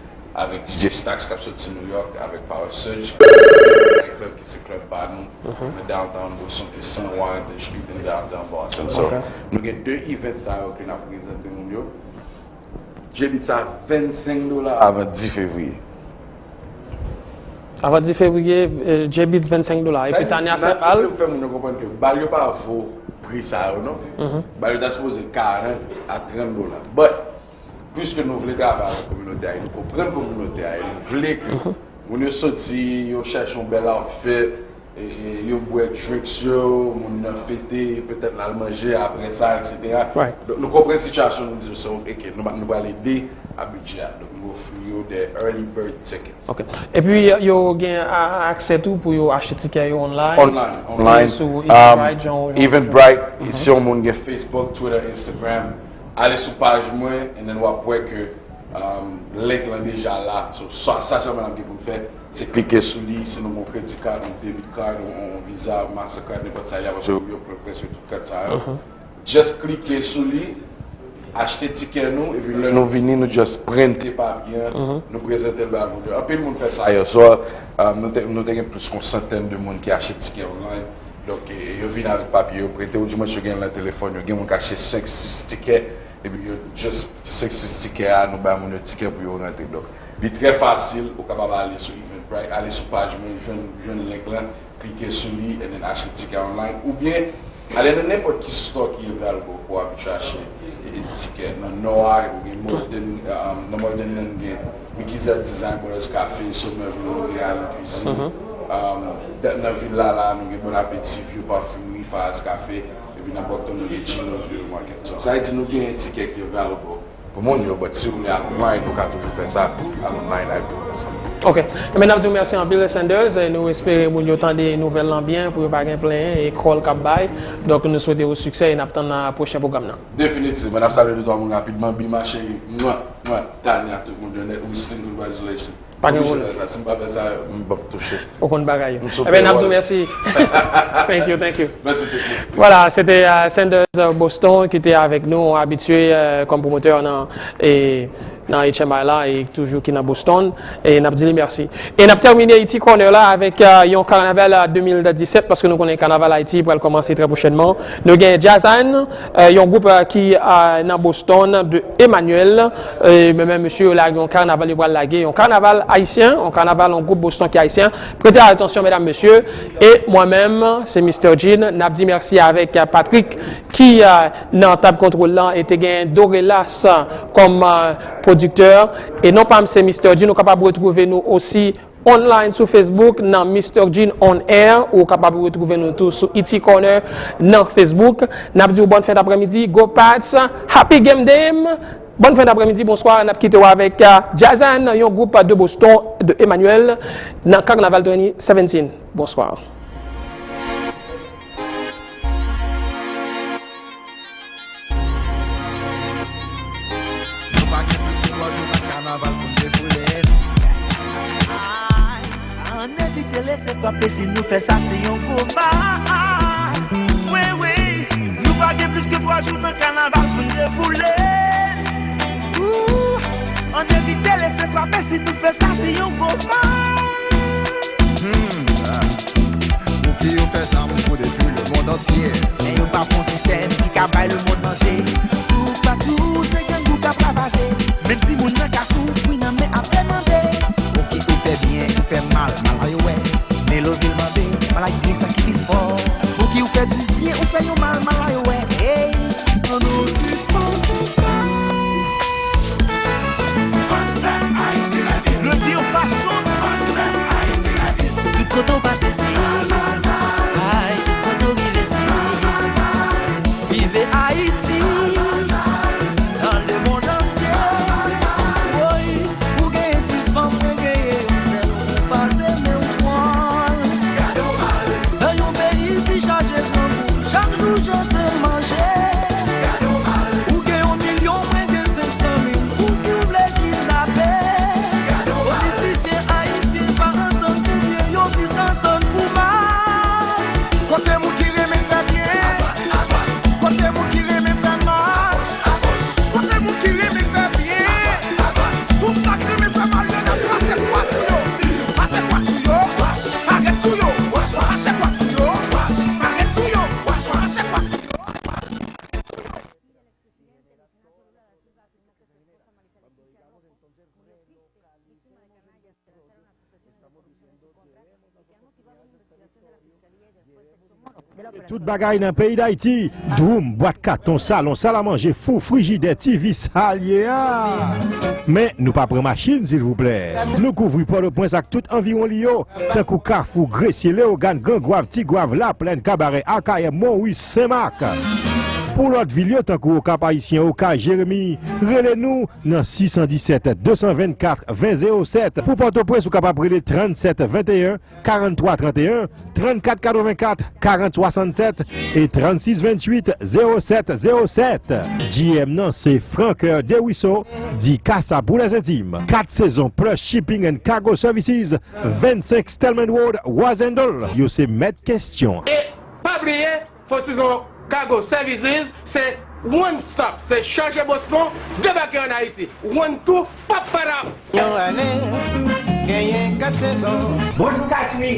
avèk D J Stax k ap soti New York avèk Power Surge, yon club ki se club pa nou, nan downtown Boston, ki se Warrington Street in downtown Boston. So, ok, nou gen de event sa yo ke n ap prezante moun yo. J-Beatz a vennsenk dola avan dis fevriye. Avan dis fevriye, eh, J-Beatz vennsenk dola. Epi Tanya Saint-Val. Sa di, n ap fè moun yo konprann ke bal yo pa vo pri sa yo, non. Mhm. Bal yo ta sipoze karant a trant dola. But, piske nou vle travay avèk kominote a, e nou konprann kominote a, e nou vle ke moun yo soti, yo chèche yon bèl outfit, e, e, yo bwè drinks yo, moun nan fete, petèt l al manje apre sa, et cetera. Right. Donk, nou konprann sitiyasyon, nou di, se, ok, nou, nou pral ede a bidjè a. Donk, nou ofri yo de early bird tickets. Ok. Epi, yo gen a-, aksè tou pou yo achte tikè yo online? Online, online. Sou Eventbrite, jan, jan, Eventbrite, si yon moun gen Facebook, Twitter, Instagram, ale sou paj mwen, and then w ap wè ke, um, link lan deja la. So, sa, sa sèlman n ap gen pou n fè, se klike sou li, si nou gen yon credit card, yon debit card, yon, yon Visa, Mastercard, nenpòt sa li a, paske yo pran prèske tout kat sa yo. Just klike sou li, achte tikè nou, epi lè nou vini, nou just prente papye an, nou prezante l bay moun yo. Anpil moun fè sa yè swa, um, nou te, nou te gen plis ke yon santèn de moun ki achte tikè online. Donk, e, yo vin avèk papye yo, prente, oudimwens yo gen l nan telefòn yo. Gen moun k achte senk, sis tikè, epi yo just senk, sis tikè a, nou bay moun yo tikè pou yo rantre. Donk, li trè fasil, ou kapab ale sou Eventbrite, ale sou paj mwen, jwenn, jwenn link lan, klike sou li, and then achte tikè online. Oubyen, ale nan nenpòt ki store ki available pou w abitye achte, e, tikè. Nan Nò a, ou gen Malden, um, nan Malden, nou gen Mickey's Design Brothers Cafe, Somerville, nou gen Allen Cuisine. Um, nan vil la, la, nou gen Bon Appetit, View Parfumerie, Faz Cafe, epi nan Brockton, nou gen Gino's View Market. So, sa vle di nou gen tikè ki available pou moun yo, but si w vle al online, ou ka toujou fè sa, al online, al pou ansanm. Ok. Ebyen, n ap di w mèsi anpil, Sanders, e nou espere moun yo tande nouvèl lan byen, pou yo pa gen plenyen, e call k ap bay. Donk, nou swete w siksè, e n ap tann nan pwochen pwogram nan. Definitivman, n ap salye de twa moun rapidman, Bima cheri, mwa, mwa, Tanya, tout moun yo nèt, Wislin, congratulations. Pa gen pwoblèm. Sa, si m pa fè sa, m p ap touche. Ou konn bagay yo. Ebyen, n ap di w mèsi. Thank you, thank you. Mèsi tout moun. Vwala, se te, euh, Sanders, euh, Boston ki te avèk nou, abitye, euh, kòm pwomotè nan, e, nan H M I la, e toujou ki nan Boston. E n ap di li mèsi. E n ap tèmine Haiti Corner la avèk, euh, yon kanaval, euh, de mil disèt, paske nou konnen kanaval Ayiti pral kòmanse trè pwochènman. Nou gen Jazan, euh, yon gwoup, euh, ki, euh, nan Boston, de Emmanuel, e, men, men, mesye yo lage yon kanaval, yo pral lage yon kanaval ayisyen, yon kanaval, yon gwoup Boston ki ayisyen. Prete atansyon, medam, mesye. E mwen menm, se Mister Jean. N ap di mèsi avèk, euh, Patrick, ki, euh, nan tab kontwòl lan, e te gen Dorelas, euh, kòm, euh, pwodiktè. E non pa m, se Mister Jean. Ou kapab retwouve nou osi online sou Facebook nan Mister Jean on Air. Ou kapab retwouve nou tou sou Haiti Corner nan Facebook. N ap di w bòn fen daprèmidi, go Pats, Happy Game Day. Bòn fen daprèmidi, bonswa. N ap kite w avèk, euh, Jazan, yon gwoup de Boston, de Emmanuel, nan Carnaval twenty seventeen. Bonswa. Nou pa gen plis ke twa jou nan kanaval pou n defoule. Ann evite lese frape, si nou fè sa, se yon gwo mal. Wi, wi, nou pa gen plis ke twa jou nan kanaval pou n defoule. Ooh, ann evite lese frape, si nou fè sa, se yon gwo mal. Hmm, ah. Pou ki yo fè sa, moun fou depi lemonn antye. Men yo pa fè yon sistèm ki ka bay lemonn manje. Tou patou, se gang ou k ap ravaje. Menm timoun nan ka soufri nan men ap demande. Pou ki ou fè byen, ou fè mal, mal la yo wè. Men lè w vin mande, mal la gen sa ki pi fò. Pou ki ou fè dis byen, ou fè yon mal, mal la yo wè. Hey, ann nou sispann fè. Yo di yon fason. Tout kote w pase se ay, tout kote w rive se vive Ayiti. Nan lemonn antye, woy, ou genyen dis fanm, mwen genyen yon sèl. Ou pase men w pran nan yon peyi ki chak Tout bagay nan peyi Dayiti, dwoum, bwat katon, salon, salamanje, fou, frijidè, TV, sa l ye a. Men, nou pa pran machin, silvouplè. Nou kouvri Pòtoprens ak tout anviwon li yo, tankou Kafou, Gresye, Leyogàn, Gran Gwav, Ti Gwav, Laplèn, Kabarè, Akayè, Monwi, Senmak. Pou lòt vil yo, tankou Okap Ayisyen, Okap Jeremi, rele nou nan sis san disèt, de san vennkat, ven zewo sèt. Pou Pòtoprens, ou kapab rele trannsèt venteyen, karannntwa tranteyen, trannkat katrevenkat, karant swasannsèt e trannsis venntuit, zewo sèt zewo sèt. G M nan se Francoeur Desruisseaux, di Kasa pou lèzentim. Kat sezon plus shipping and cargo services, vennsenk Stedman Road, Rosendale. Yo se mèt kesyon. E pa bliye, Four Seasons Cargo Services, se one stop, se chanje boston, debake ann Ayiti. One two, pap padap! Yon ane, genyen kat sezon. Bonjou, Katwi.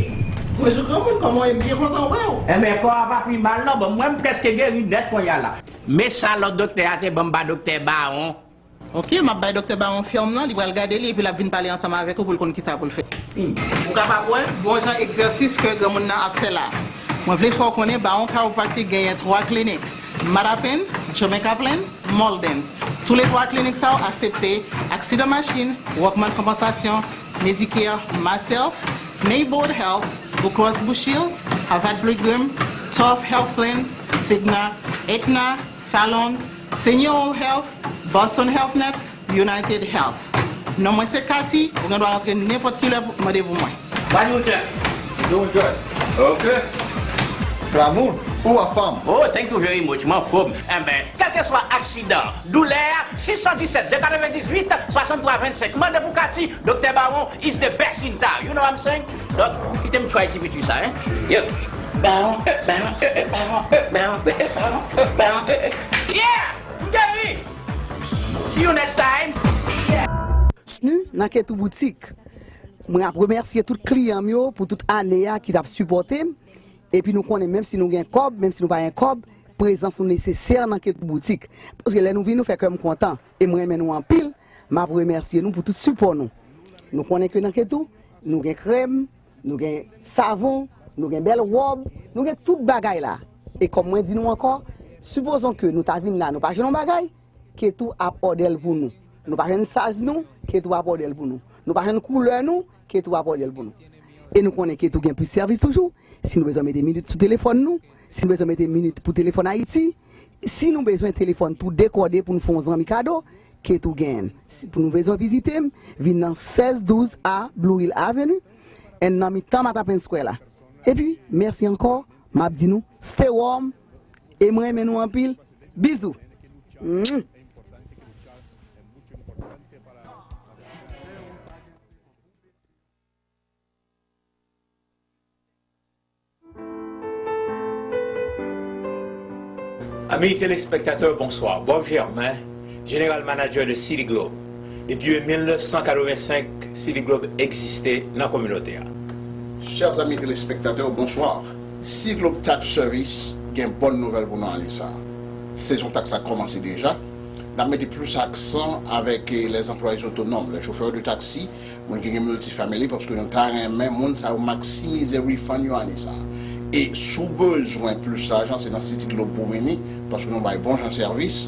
Bonjou, granmoun, kòman w ye? M byen kontan wè w. Enben, kò a pa pi mal, non. Bon, mwen, m prèske geri nèt kounye a la. Men sa lòt doktè a te ban m, pa doktè Bawon. Ok, m ap bay doktè Bawon fèm nan, li pral gade li, epi l ap vin pale ansanm avèk ou pou l konn kisa pou l fè. Hmm. Ou kapab wè, bon jan egzèsis ke granmoun nan ap fè la. Mwen vle fè w konnen, Bawon Chiropractic genyen twa klinik, Matapen, Jamaica Plain, Malden. Toulètwa klinik sa yo aksepte aksidan machin, Workman Compensation, Medicare, MySelf, Neighborhood Health, Blue Cross Blue Shield, Harvard Pilgrim, Tough Health Plan, Cigna, Aetna, Fallon, Senior Health, Boston Health Net, United Health. Non mwen se Cathy, ou gen dwa rantre nenpòt ki lè pou mande pou mwen. What you tell? Doing good. Ok. Flamoun, ou a fanm? Oh, thank you very much, m anfòm. Enben, kèlkeswa aksidan, doulè a, sis san disèt, de katrevendizuit, swasanntwa vennsenk. Mande pou Cathy, Doktè Bawon is the best in town. You know what I'm saying? Donk, kite m try ti piti sa, hein? Yeah. Bawon, eh, Bawon, eh, eh, Bawon, eh, Bawon, eh, eh, Bawon, eh, Bawon, eh, eh. Yeah! M geri! See you next time! Yeah! Bienvenue nan Ketou Boutique. Mwen ap remèsye tout kliyan m yo pou tout ane a ki t ap sipòte m. Epi nou konnen menm si nou gen kòb, menm si nou pa gen kòb, prezans nou nesesè nan Ketou Boutique. Paske lè nou vini, nou fè kè m kontan. E mwen renmen nou anpil. M ap remèsye nou pou tout sipò nou. Nou konnen ke nan Ketou, nou gen krèm, nou gen savon, nou gen bèl wòb, nou gen tout bagay la. E kòm mwen di nou ankò, sipozon ke nou ta vin la, nou pa jwenn yon bagay, Ketou ap òdè l pou nou. Nou pa jwenn size nou, Ketou ap òdè l pou nou. Nou pa jwenn koulè nou, Ketou ap òdè l pou nou. E nou konnen Ketou gen plis sèvis toujou. Si nou bezwen mete minit sou telefòn nou, si nou bezwen mete minit pou Telefòn Ayiti, si nou bezwen telefòn tou dekòde pou nou fè yon zanmi kado, Ketou genyen l. Si pou nou bezwen vizite m, vin nan sèz douz A Blue Hill Avenue, and nan mitan Matapan Square la. Epi, mèsi ankò, m ap di nou, stay warm, e mwen renmen nou anpil. Bizou. Mwah. Amis téléspectateurs, bonsoir. Bob Germain, General Manager de City Globe. Depi mil nèf san katrevensenk, City Globe egziste nan kominote a. Chers amis téléspectateurs, bonsoir. City Globe Tax Service gen bòn nouvèl pou nou ane sa a. Sezon taks la kòmanse deja. N ap mete plis aksan avèk, eh, les employés autonomes, les chauffeurs de taxi, moun ki gen multifamily, paske nou ta renmen moun sa yo maksimize refund yo ane sa a. E si w bezwen plis lajan, se nan City Globe pou w vini, paske nou bay bon jan sèvis.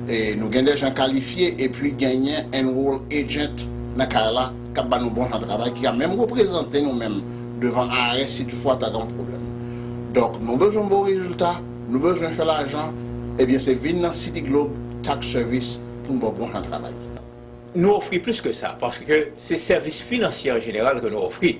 E nou gen de jan kalifye, epi genyen enroll agent nan kay la k ap ba nou bon jan travay, ki ka menm reprezante nou menm devan I R S si toutfwa ta gen yon pwoblèm. Donk, nou bezwen bon rezilta, nou bezwen fè lajan, ebyen, se vin nan City Globe Tax Service pou n ba w bon jan travay. Nou ofri plis ke sa, paske se sèvis finansyè an jeneral ke nou ofri.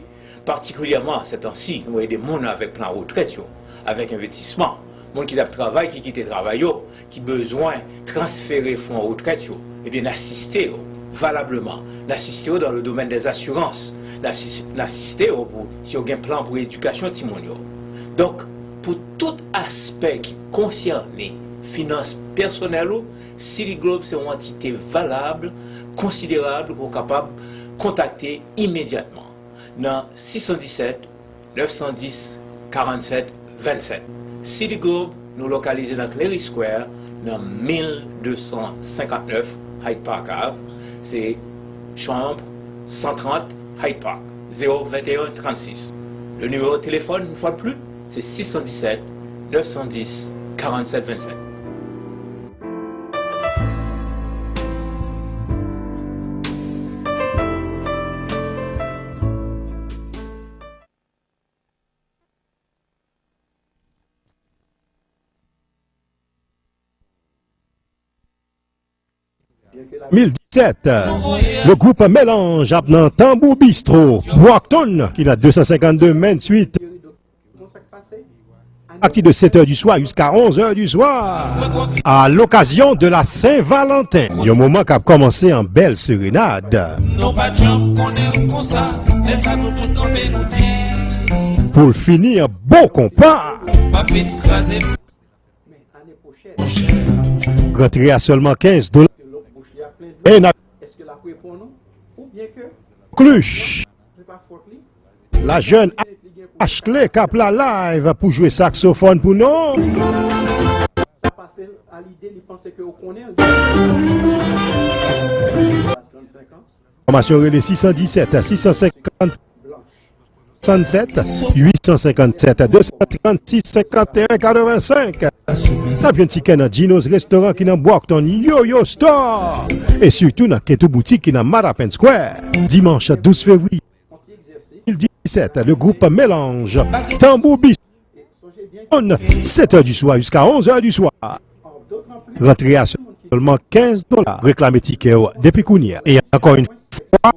Patikilyèman, sètansi, nou ede moun avèk plan retrèt yo, avèk envestisman. Moun ki t ap travay, ki kite travay yo, ki bezwen transfere fon retrèt yo, ebyen, n asiste yo valableman. N asiste yo dans le domaine des assurances. N asis-, n asiste yo pou, si yo gen plan pou edikasyon timoun yo. Donk, pou tout aspè ki konsène finans pèsonèl ou, City Globe se yon antite valab, konsiderab, ke w kapab kontakte imedyatman nan sis san disèt, nèf san dis, karannsèt, vennsèt. City Globe, nou lokalize nan Clery Square, nan mil de san senkantnèf Hyde Park Ave. Se chanm san trant Hyde Park, zewo venteyen trannsis. Le nimewo telefòn, yon fwa de plis, se sis san disèt, neuf cent dix, quarante-sept vingt-sept. Mil disèt, le groupe Mélange ap nan Tambou Bistro, Brockton, ki nan deux cent cinquante-deux Main Street, à partir de sept heures du soir jusqu'à onze heures du soir, à l'occasion de la Saint-Valentin. Yon moman k ap kòmanse an bèl serenad. Nou pa t janm konnen l konsa, men sa nou tout kanpe nou di. Pou l fini an bon konpa. Pa vin kraze. Rantre a sèlman kenz dola. E n ap kluch. La jèn Ashley k ap la live pou jwe saksofòn pou nou. Sa pase l a lide, li panse ke w konnen l. Enfòmasyon, rele sis san disèt, sis san senkant, swasannsèt, uit san senkannsèt, de san trannsis, senkanteyen katrevensenk. N ap jwenn tikè nan Gino's Restaurant ki nan Brockton, Yo-Yo Store, e sitou nan Ketou Boutique ki nan Matapan Square. Dimanch douz fevriye mil disèt, le groupe Mélange, Tambou Bistro, sèt è di swa jiska onz è di swa. Rantre a sèlman kenz dola. Reklame tikè w depi kounye a. E ankò yon fwa,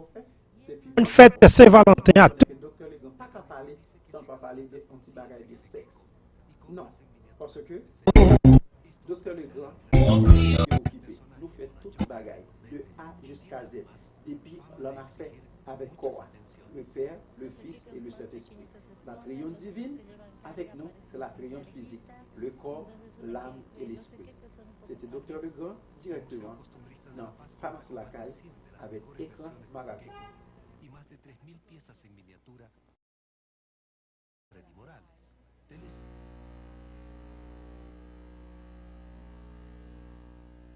bòn fèt Sen Valanten a tout. Doktè Legrand pa ka pale san l pa pale de yon ti bagay de sèks. Non, paske Doktè Legrand, nou okipe. Nou fè tout bagay, de A jiska Z. Epi l annafè avèk kò a, le Père, le Fils et le Saint-Esprit. La triyonf divine, avec nous, c'est la triyonf physique, le corps, l'âme et l'esprit. Se te Doktè Legrand, dirèkteman nan Famasi Lakay, avèk Ekran Marabout.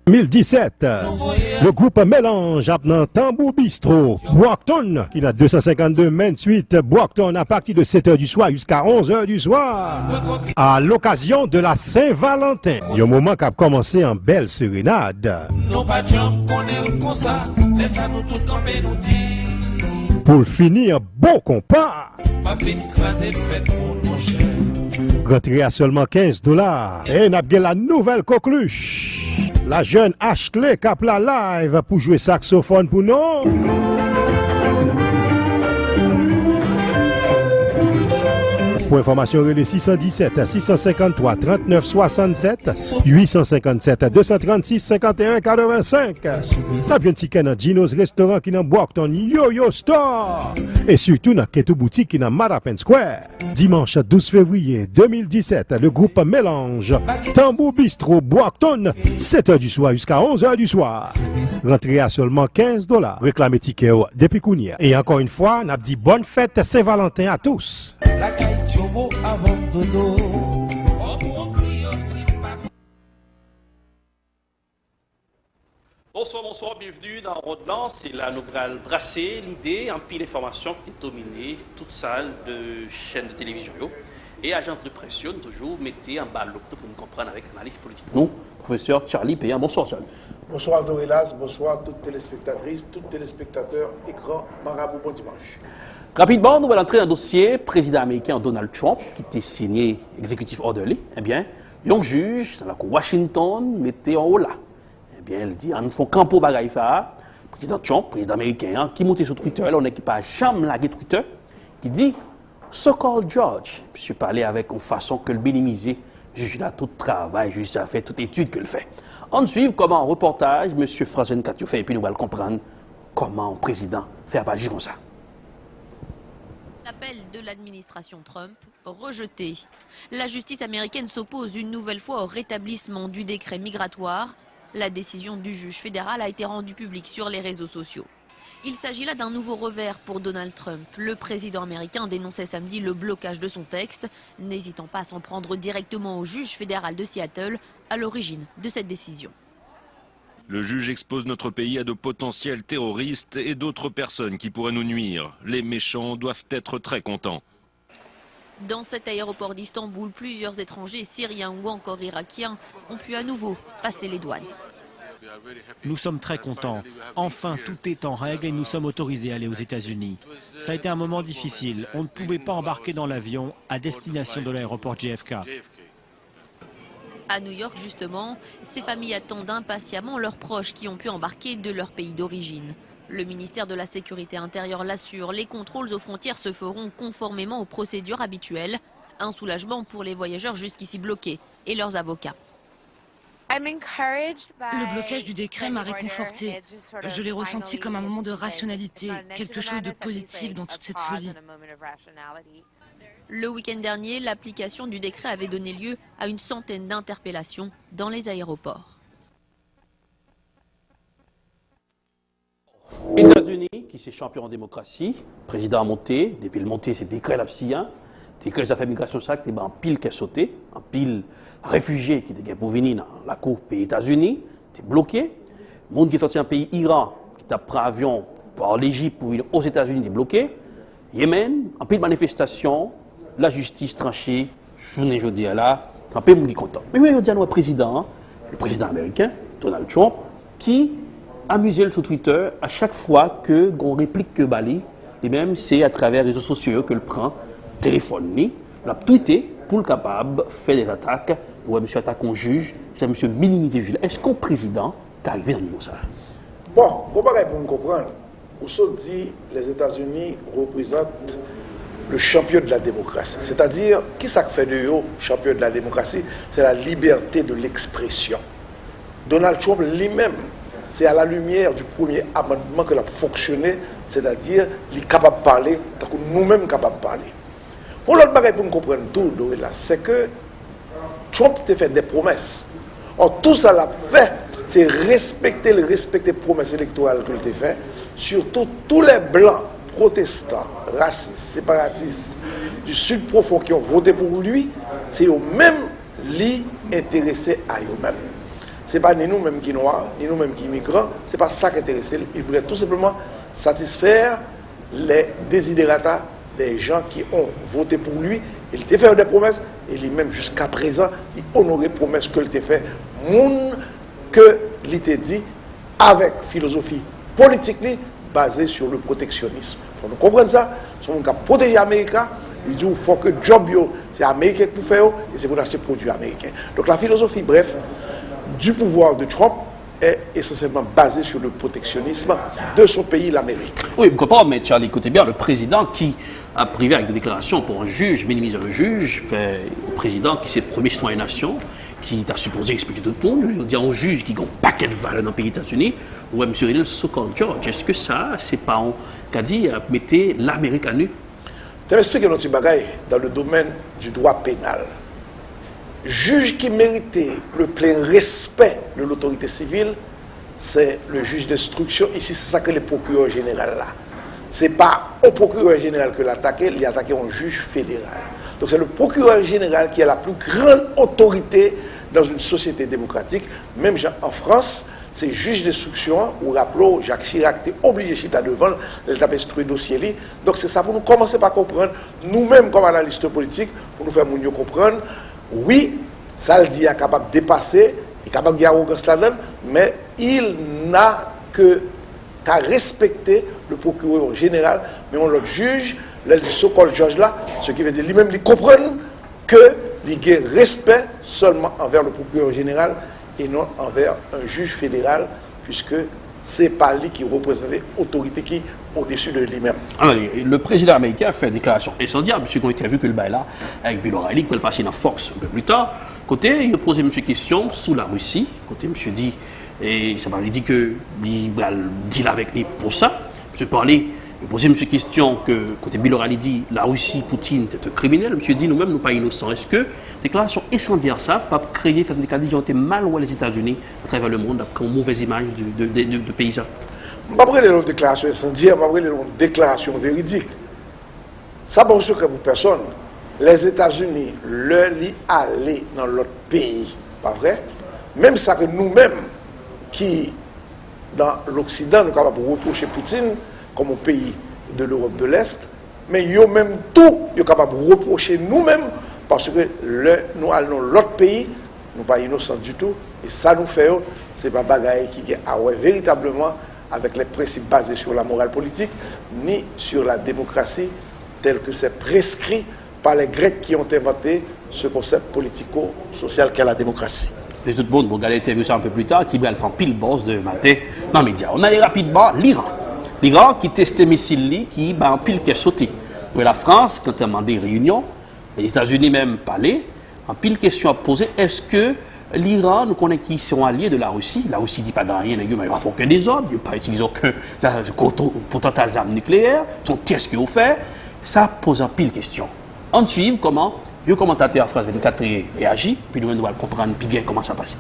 Mil disèt, le groupe Mélange ap nan Tambou Bistro, Brockton, ki nan de san senkannde Main Street, Brockton, à partir de sept heures du soir jusqu'à onze heures du soir, à l'occasion de la Saint-Valentin. Yon moman k ap kòmanse an bèl serenad. Nou pa t janm konnen l konsa, lè sa nou tout kanpe nou di. Pou l fini an bon konpa. Pa vin kraze fèt moun, monchè. Rantre a sèlman kenz dola. E n ap gen la nouvèl koklich. La jèn Ashley k ap la live pou jwe saksofòn pou nou. Pou enfòmasyon, rele sis san disèt, sis san senkanntwa, trannèf swasannsèt, uit san senkannsèt, de san trannsis, senkanteyen katrevensenk. N ap jwenn tikè nan Gino's Restaurant ki nan Brockton, Yo-Yo Store. E sitou nan Ketou Boutique ki nan Matapan Square. Dimanch douz fevriye de mil disèt, le groupe Mélange, Tambou Bistro, Brockton, sèt è di swa jiska onz è di swa. Rantre a sèlman kenz dola. Reklame tikè w depi kounye a. E ankò yon fwa, n ap di bòn fèt Sen Valanten a tous. Lakay Tyobo avan dodo. Kòm yon kriyo se pa Bonswa, bonswa, byenvni nan Wonn lan. Se la nou pral brase lide, anpil enfòmasyon ki te domine tout sal de chèn de televizyon yo. E ajans de près yo, nou toujou mete anba loup nou pou nou konprann avèk analis politik nou, pwofesè Charlie Péan. Bonswa, Charlie. Bonswa, Dorelas. Bonswa, tout telespektatris, tout telespektatè Ekran Marabou. Bon dimanch. Rapidman, nou pral antre nan dosye prezidan ameriken an, Donald Trump, ki te siyen executive order li. Ebyen, yon jij nan lakou Washington mete anwo la. Ebyen, li di, ann fè yon kanpo bagay sa a. Prezidan Trump, prezidan ameriken an, ki moute sou Twitter la, yon nèg ki pa janm lage Twitter, ki di, so-called judge, misye pale avèk yon fason ke l minimize jij la, tout travay jij la fè, tout etid ke l fè. Ann swiv kòman repòtaj mesye France vingt-quatre yo fè, epi nou pral konprann kòman yon prezidan fè ap aji konsa. L'appel de l'administration Trump rejeté. La justice américaine s'oppose une nouvelle fois au rétablissement du décret migratoire. La décision du juge fédéral a été rendue publique sur les réseaux sociaux. Il s'agit là d'un nouveau revers pour Donald Trump. Le président américain dénonçait samedi le blocage de son texte, n'hésitant pas à s'en prendre directement au juge fédéral de Seattle, à l'origine de cette décision. Le juge expose notre pays à de potentiels terroristes et d'autres personnes qui pourraient nous nuire. Les méchants doivent être très contents. Dans cet aéroport d'Istanbul, plusieurs étrangers syriens ou encore irakiens ont pu à nouveau passer les douanes. Nous sommes très contents. Enfin, tout est en règle et nous sommes autorisés à aller aux États-Unis. Ça a été un moment difficile. On ne pouvait pas embarquer dans l'avion à destination de l'aéroport J F K. À New York, justement, ces familles attendent impatiemment leurs proches qui ont pu embarquer de leur pays d'origine. Le ministère de la Sécurité intérieure l'assure, les contrôles aux frontières se feront conformément aux procédures habituelles. Un soulagement pour les voyageurs jusqu'ici bloqués et leurs avocats. Le blocage du décret m'a réconfortée. Je l'ai ressenti comme un moment de rationalité, quelque chose de positif dans toute cette folie. Le week-end dernier, l'application du décret avait donné lieu à une centaine d'interpellations dans les aéroports. Etazini, ki se chanpyon an demokrasi, prezidan an monte, depi l monte, se dekrè l ap siyen. Dekrè zafè migrasyon sa a ki te bay anpil kè sote, anpil refijye ki te gen pou vini nan lakou peyi Etazini, te bloke. Moun ki sòti nan peyi Iran, ki t ap pran avyon pa Lejip pou vin Ozetazini, te bloke. Yemen, anpil manifestasyon, lajistis tranche, jounen jodi a la, anpil moun ki kontan. Men jounen jodi a, nou wè prezidan an, le prezidan ameriken, Donald Trump, ki amize l sou Twitter a chak fwa ke gon replik ke ba li, li menm, se atravè rezo sosyo yo ke l pran telefòn li, l ap twite pou l kapab fè de atak. Nou wè misye atake yon jij, jan misye minimize jij la. Èske yon prezidan ka rive nan nivo sa a? Bon, gon bagay pou n konprann. Ou sot di Lèzetazini reprezant le champion de la démocratie. Sètadi, kisa k fè de yo champion de la démocratie? C'est la liberté de l'expression. Donald Trump li menm, se a la limyè di premye amandman ke l ap fonksyone, sètadi li kapab pale tankou nou menm kapab pale. Yon lòt bagay pou n konprann tou, Dorela, se ke Trump te fè de pwomès. Or, tou sa l ap fè, se respekte l respekte pwomès elektoral ke l te fè, surtout tous les blancs protestants, racistes, séparatistes du Sud profond qui ont voté pour lui, se yo menm li enterese a yo menm. Se pa ni nou menm ki nwa, ni nou menm ki imigran, se pa sa k enterese l. Il voulait tout simplement satisfaire les desiderata des gens qui ont voté pour lui. E li te fè yo de pwomès, e li menm jiska prezan, li onore pwomès ke l te fè moun ke li te di avèk filozofi politik li baze sur le protectionnisme. Fò nou konprann sa, se yon moun k ap pwoteje Amerika, li di w fò ke djòb yo, se Ameriken ki pou fè yo, e se pou n achte pwodui ameriken. Donk la filozofi, bref, du pouvoir de Trump est essentiellement basée sur le protectionnisme de son pays, l'Amérique. Wi, m konprann, men Charlie, koute byen, le prezidan ki ap rive avèk de deklarasyon pou yon jij, minimize yon jij, fè yon prezidan ki se premye sitwayen nasyon, ki ta sipoze respekte tout moun, yo di a yon jij ki gen yon pakèt valè nan peyi Etazini, ou wè misye rele l so-called judge. Èske sa, se pa yon, ka di, ap mete Lamerik a nu? Fè m eksplike nou ti bagay dans le domaine du droit pénal. Jij ki merite le plen respè de lotorite sivil, se le jij denstriksyon. Isi, se sa k rele pwokirè jeneral la. Se pa yon pwokirè jeneral ke l atake, li atake yon jij federal. Donk, se le procureur général qui a la plus grande autorité dans une société démocratique. Menm jan an Frans, se jij denstriksyon an, ou raple w, Jacques Chirac te oblije chita devan l lè l t ap enstwi dosye li. Donk, se sa pou nou kòmanse pa konprann, nou menm kòm analis politik, pou nou fè moun yo konprann, wi, sa l di a kapab depase, li kapab gen awogans ladan l, men il n'a que ka respekte le procureur général, men yon lòt jij, lè l di so-called judge la, ce qui veut dire li menm li konprann ke li gen respè sèlman anvè le procureur général et non envers un juge fédéral, puisque se pa li ki reprezante otorite ki au-dessus de li menm. Alò, le prezidan ameriken fè deklarasyon ensandya, misye gen yon entèvyou ke l bay la avèk Bill O'Reilly, ki pral pase nan Fox un peu plus tard, kote yo poze misye kesyon sou Larisi, kote misye di, e sa pa vle di ke li pral deal avèk li pou sa. Misye pale, yo poze misye kesyon ke kote Bill O'Reilly di Larisi, Putin, se yon kriminèl, misye di nou menm nou pa inosan. Èske deklarasyon ensandya sa p ap kreye, sa vle di, ka di jan yo te mal wè Lèzetazini atravè lemonn, ap kreye yon movèz imaj de, de, de, de, de peyi sa? M p ap rele l yon deklarasyon ensandyè, m ap rele l yon deklarasyon veridik. Sa pa yon sekrè pou pèsonn. Lèzetazini, lè li ale nan lòt peyi, pa vre? Menm sa ke nou menm ki nan loksidan, nou kapab repwoche Putin kòm yon peyi de l'Europe de l'Est, Men yo menm tou, yo kapab repwoche nou menm, paske lè nou al nan lòt peyi, nou pa inosan ditou, e sa nou fè yo, se pa bagay ki gen a wè veritableman avec les principes basés sur la morale politique, ni sur la démocratie, tels que c'est prescrit par les Grecs qui ont inventé ce concept politico-social qu'est la démocratie. Li tout bon, bon, gade entèvyou sa yon pe pli ta, ki pral fè anpil buzz demen maten nan medya yo. N ale rapidman, Liran. Liran ki teste misil li, ki bay anpil kè sote. Wè Lafrans, ki te mande reyinyon, Lèzetazini menm pale, anpil kesyon ap poze, èske Liran, nou konnen ki se yon alye de Larisi, Larisi di pa gen anyen, nèg yo, men yo pa fè okenn dezòd, yo pa itilize okenn, sa, kontwo-, potanta zam nikleyè, se yon tès ke yo fè, sa poze anpil kesyon. Ann swiv kòman yon kòmantatè a France vingt-quatre reyaji, pi nou menm nou pral konprann pi byen kòman sa pase.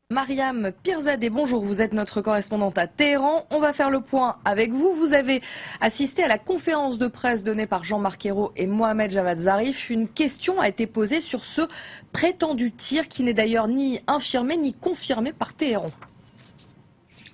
Mariam Pirzadeh, bonjour, vous êtes notre correspondante à Téhéran. On va faire le point avec vous. Vous avez assisté à la conférence de presse donnée par Jean-Marc Ayrault et Mohamed Javad Zarif. Une question a été posée sur ce prétendu tir qui n'est d'ailleurs ni infirmé ni confirmé par Téhéran.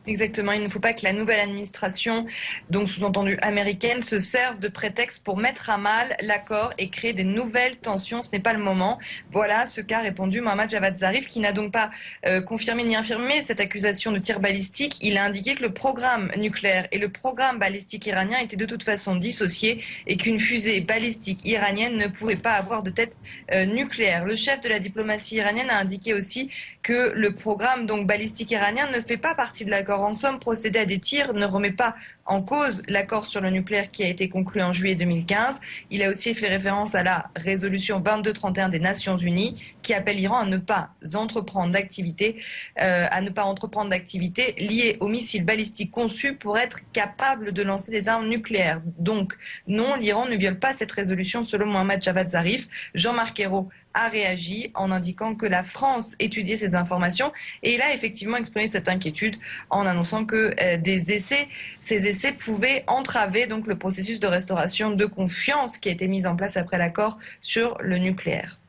Exactement, il ne faut pas que la nouvelle administration, donc sous-entendu américaine, se serve de prétexte pour mettre à mal l'accord et créer de nouvelles tensions. Ce n'est pas le moment. Voilà ce qu'a répondu Mohammad Javad Zarif, qui n'a donc pas euh, confirmé ni infirmé cette accusation de tir balistique. Il a indiqué que le programme nucléaire et le programme balistique iranien étaient de toute façon dissociés et qu'une fusée balistique iranienne ne pouvait pas avoir de tête euh, nucléaire. Le chef de la diplomatie iranienne a indiqué aussi que le programme donc balistique iranien ne fait pas partie de l'accord. En somme, procéder à des tirs ne remet pas en cause l'accord sur le nucléaire qui a été conclu en juillet deux mille quinze. Il a aussi fait référence à la résolution vingt-deux trente et un des Nations Unies qui appelle l'Iran à ne pas entreprendre d'activités, euh, à ne pas entreprendre d'activités liées aux missiles balistiques conçus pour être capables de lancer des armes nucléaires. Donc, non, l'Iran ne viole pas cette résolution selon Mohammad Javad Zarif. Jean-Marc Ayrault a réagi en indiquant que la France étudiait ces informations et il a effectivement exprimé cette inquiétude en annonçant que euh, des essais, ces essais pouvaient entraver donc le processus de restauration de confiance qui a été mis en place après l'accord sur le nucléaire.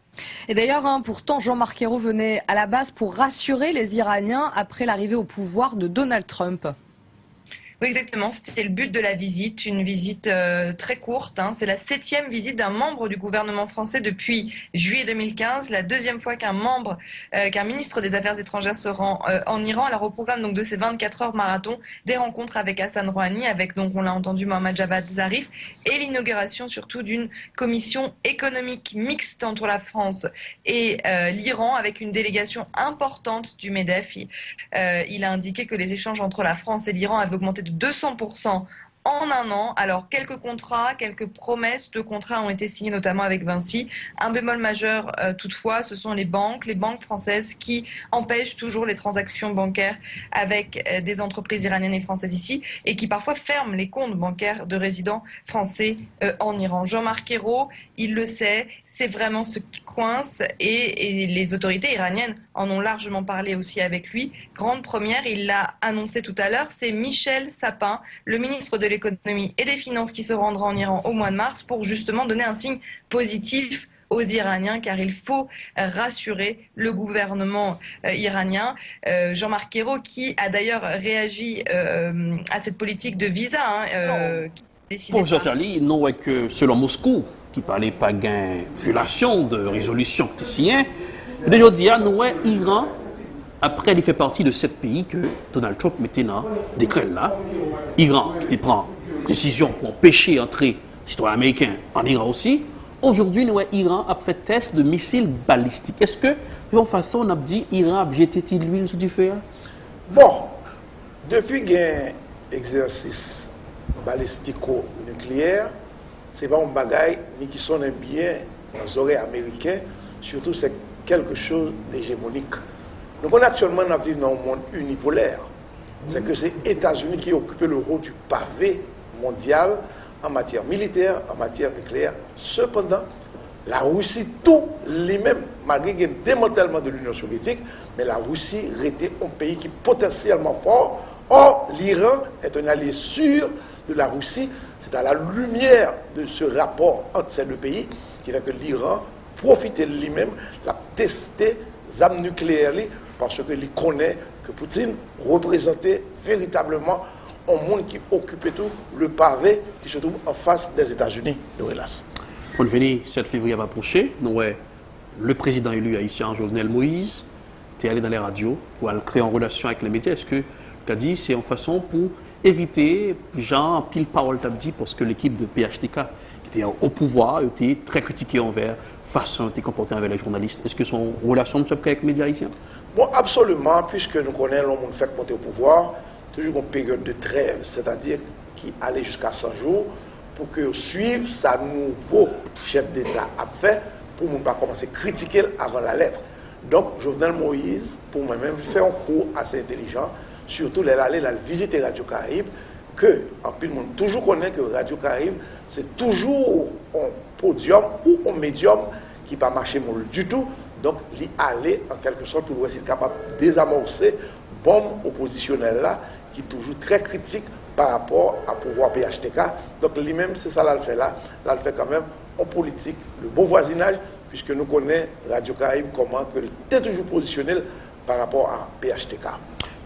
Et d'ailleurs, hein, pourtant, Jean-Marc Ayrault venait à la base pour rassurer les Iraniens après l'arrivée au pouvoir de Donald Trump. Oui, exactement. C'était le but de la visite, une visite euh, très courte, hein. C'est la septième visite d'un membre du gouvernement français depuis juillet deux mille quinze, la deuxième fois qu'un membre, euh, qu'un ministre des Affaires étrangères se rend euh, en Iran. Alors, au programme donc de ces vingt-quatre heures marathon, des rencontres avec Hassan Rouhani, avec donc, on l'a entendu, Mohammad Javad Zarif, et l'inauguration surtout d'une commission économique mixte entre la France et euh, l'Iran, avec une délégation importante du MEDEF. Euh, il a indiqué que les échanges entre la France et l'Iran avaient augmenté de deux cents pour cent en un an. Alors, quelques contrats, quelques promesses de contrats ont été signés, notamment avec Vinci. Un bémol majeur, euh, toutefois, ce sont les banques, les banques françaises qui empêchent toujours les transactions bancaires avec euh, des entreprises iraniennes et françaises ici et qui parfois ferment les comptes bancaires de résidents français euh, en Iran. Jean-Marc Ayrault, il le sait, c'est vraiment ce qui coince et, et les autorités iraniennes en ont largement parlé aussi avec lui. Grande première, il l'a annoncé tout à l'heure, c'est Michel Sapin, le ministre de l'économie et des finances qui se rendra en Iran au mois de mars pour justement donner un signe positif aux Iraniens car il faut rassurer le gouvernement euh, iranien. Euh, Jean-Marc Ayrault qui a d'ailleurs réagi euh, à cette politique de visa hein, euh, qui Pwofesè Charlie, nou wè ke selon Moskou, ki pale pa gen vyolasyon de rezolisyon ki te siyen, jounen jodi a, nou wè Iran, apre li fè pati de sèt peyi ke Donald Trump mete nan dekrè l la, Iran ki te pran desizyon pou anpeche antre sitwayen ameriken ann Iran osi, ojodi nou wè Iran ap fè tès de misil balistik. Èske, yon fason, n ap di Iran ap jete ti lwil sou dife a? Bon, depi gen egzèsis balistiko-nikleyè, se pa yon bagay ni ki sonnen byen nan zòrèy ameriken, surtout c'est quelque chose d'hégémonique. Nou konnen aktyèlman n ap viv nan yon mond inipolè. Se ke se Etazini ki okipe le haut du pavé mondyal an matyè militè, an matyè nikleyè. Sepandan, Larisi tou, li menm, malgre gen demantèlman de l'Union soviétique, men Larisi rete yon peyi ki potansyèlman fò. Or, l'Iran est un allié sûr de la Russie. C'est à la lumière de ce rapport entre ces deux pays qui fait que l'Iran pwofite li menm, l ap teste zam nikleyè li, paske li konnen ke Putin reprezante veritableman yon moun ki okipe tou le pave ki se twouve anfas dèzetazini, Dorelas. Pou n vini, sèt fevriye ap apwoche, nou wè le président élu haïtien Jovenel Moïse te ale nan lè radyo pou al kreye yon relasyon avèk lè medya. Èske ou ka di se yon fason pou evite jan anpil pawòl t ap di, paske lekip de P H T K ki te o pouvwa, yo te trè kritike anvè fason yo te konpòte anvè lè jounalis? Èske se yon relasyon misye ap kreye avèk medya ayisyen? Bon, absoliman, puiske nou konnen lè yon moun fèk monte o pouvwa, toujou gen yon peryòd de trèv, sètadi ki ale jiska san jou, pou ke yo swiv sa nouvo chèf deta ap fè, pou moun pa kòmanse kritike l avan lalèt. Donk, Jovenel Moïse, pou mwen menm, li fè yon kou ase entèlijan, sitou lè l ale, l al vizite Radyo Karayib, ke anpil moun toujou konnen ke Radyo Karayib, se toujou yon podyòm ou yon medyòm ki pa mache moul ditou. Donk, li ale, an kèlke sòt, pou l wè si l kapab dezamòse bonm opozisyonèl la, ki toujou trè kritik pa rapò a pouvwa P H T K. Donk, li menm, se sa l al fè la. L al fè kanmenm yon politik de bon vwazinaj, puiske nou konnen Radyo Karayib kòman ke l te toujou pozisyone l pa rapò a P H T K.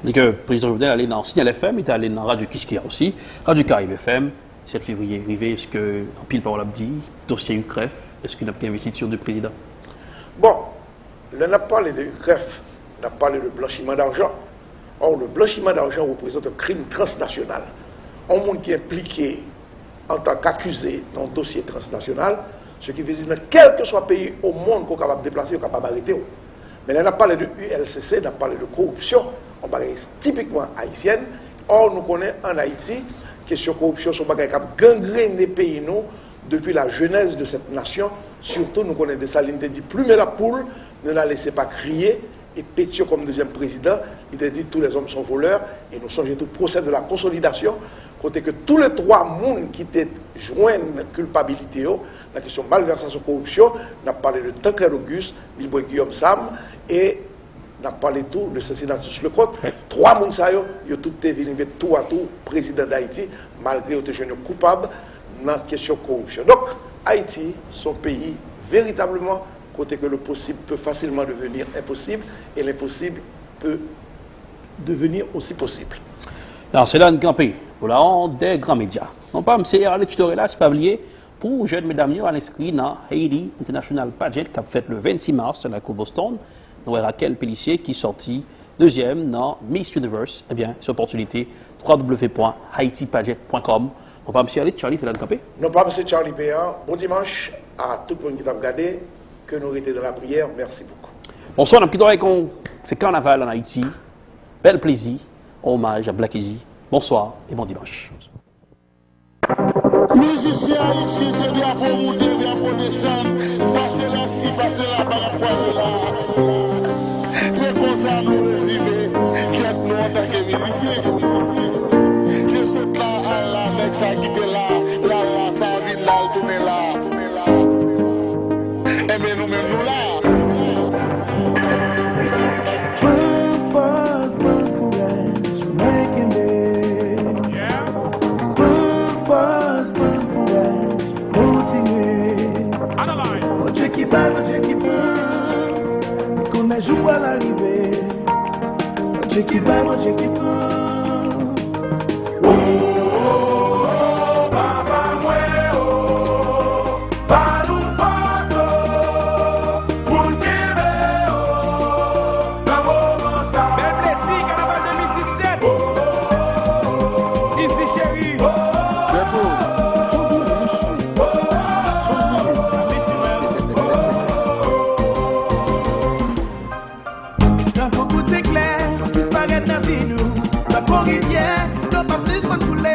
Di ke prezidan Jovenel ale nan Signal F M, li te ale nan Radyo Kiskeya osi, Radyo Karayib F M, sèt fevriye rive, èske anpil pawòl ap di, dosye UCREF, èske n ap gen envestiti de prezidan? Bon, lè n ap pale de UCREF, n ap pale de blanchiman dajan. Or, le blanchiman dajan reprezante yon krim transnasyonal. Yon moun ki enplike antan k akize nan yon dosye transnasyonal, se ki vle di nan kèlkeswa peyi o mond ke w kapab deplase, yo kapab arete w. Men lè n ap pale de U L C C, n ap pale de koripsyon, yon bagay tipikman ayisyèn. Or, nou konnen ann Ayiti, kesyon koripsyon se yon bagay k ap gangrene peyi nou depi la jeunesse de cette nation. Sitou, nou konnen Desalin te di, plumer la poule, ne la laissez pas crier. E Pétion kòm dezyèm prezidan, li te di, tous les hommes sont voleurs, e nou sonje tou pwosè de la konsolidasyon, kote ke toulètwa moun ki te jwenn kilpabilite yo nan kesyon malvèsasyon, koripsyon, n ap pale de Tancrède Auguste, Vilbrun Guillaume Sam, e n ap pale tou de Cincinnatus Leconte. Twa moun sa yo, yo tout te vin rive toupatou prezidan Dayiti, malgre yo te jwenn yo koupab nan kesyon koripsyon. Donk, Ayiti se yon peyi veritableman kote ke le possible peut facilement devenir impossible et l'impossible peut devenir aussi possible. Nan, se la n kanpe pou la honte des grands médias. Non pa m se Alex Torelas, pa bliye, pou jèn medam yo al enskri nan Haiti International Pageant k ap fèt le vennsis mas nan lakou Boston. Nou wè Raquel Pélissier ki sòti dezyèm nan Miss Universe. Ebyen, se opòtinite, w w w pwen haiti pageant pwen com. Non pa m se Alex, Charlie, se la n kanpe. Non pa m se Charlie Péan. Bon dimanch a tout moun ki t ap gade. Que nous rester dans la prière. Merci beaucoup. Bonswa, n ap kite w avèk yon, se kanaval ann Ayiti. Bèl plezi, omaj a Black Easy. Bonswa e bon dimanch. Mizisyen ayisyen, se drapo moute, drapo desann, pase la si, pase la ba, n ap kwaze la. Se konsa nou rezime tèt nou antanke mizisyen. Se sot la, al la, nèg sa kite la, l al la, sa vin la, l tounen la. Enben, nou menm, nou la. Pran fòs, pran kouraj, men kenbe. Pran fòs, pran kouraj, kontinye. Bondye ki bay, Bondye ki pran. Li konnen jou pral rive. Bondye ki bay, Bondye ki pran. O, o, o, papa mwen, o, ba nou fòs, o, pou n kenbe, o, nan moman sa. Bèl plezi, kanaval de mil disèt. O, o, o, o, Easy Chéri. Beto, son gwo wouch wi. Son gwo. Tankou kout eklè, disparèt nan vi nou. Tankou rivyè, dlo p ap sispann koule.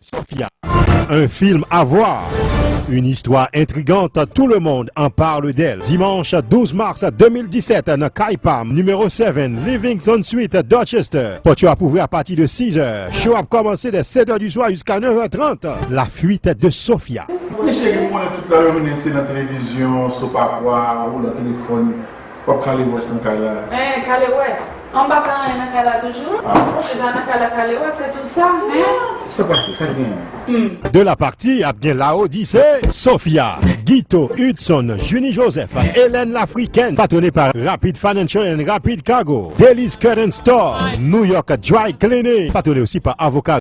Sofia, un film à voir. Une histoire intrigante, tout le monde en parle d'elle. Dimanche douze mars deux mille dix-sept, nan Kay Pam, numéro sept, Livingston Street, Dorchester. Pòt yo ap ouvri apati de six heures. Show ap kòmanse de sept heures du soir jusqu'à neuf heures trente. La fuite de Sofia. Wi, cheri, m konnen tout la jounen se nan televizyon, sopapwa, ou nan telefòn. W ap kale wès nan kay la. Hein, kale wès. An pa fè anyen nan kay la toujou? Ah. Ou chita nan kay la kale wès, se tout sa, hein? Sa pase, sa gen. Hmm. De la partie ap gen Laodise, Sofia, Guito, Hudson, Junie Joseph, Hélène l'Africaine, patwone pa Rapid Financial and Rapid Cargo, Delice Curtain Store, New York Dry Cleaning, patwone osi pa Avoka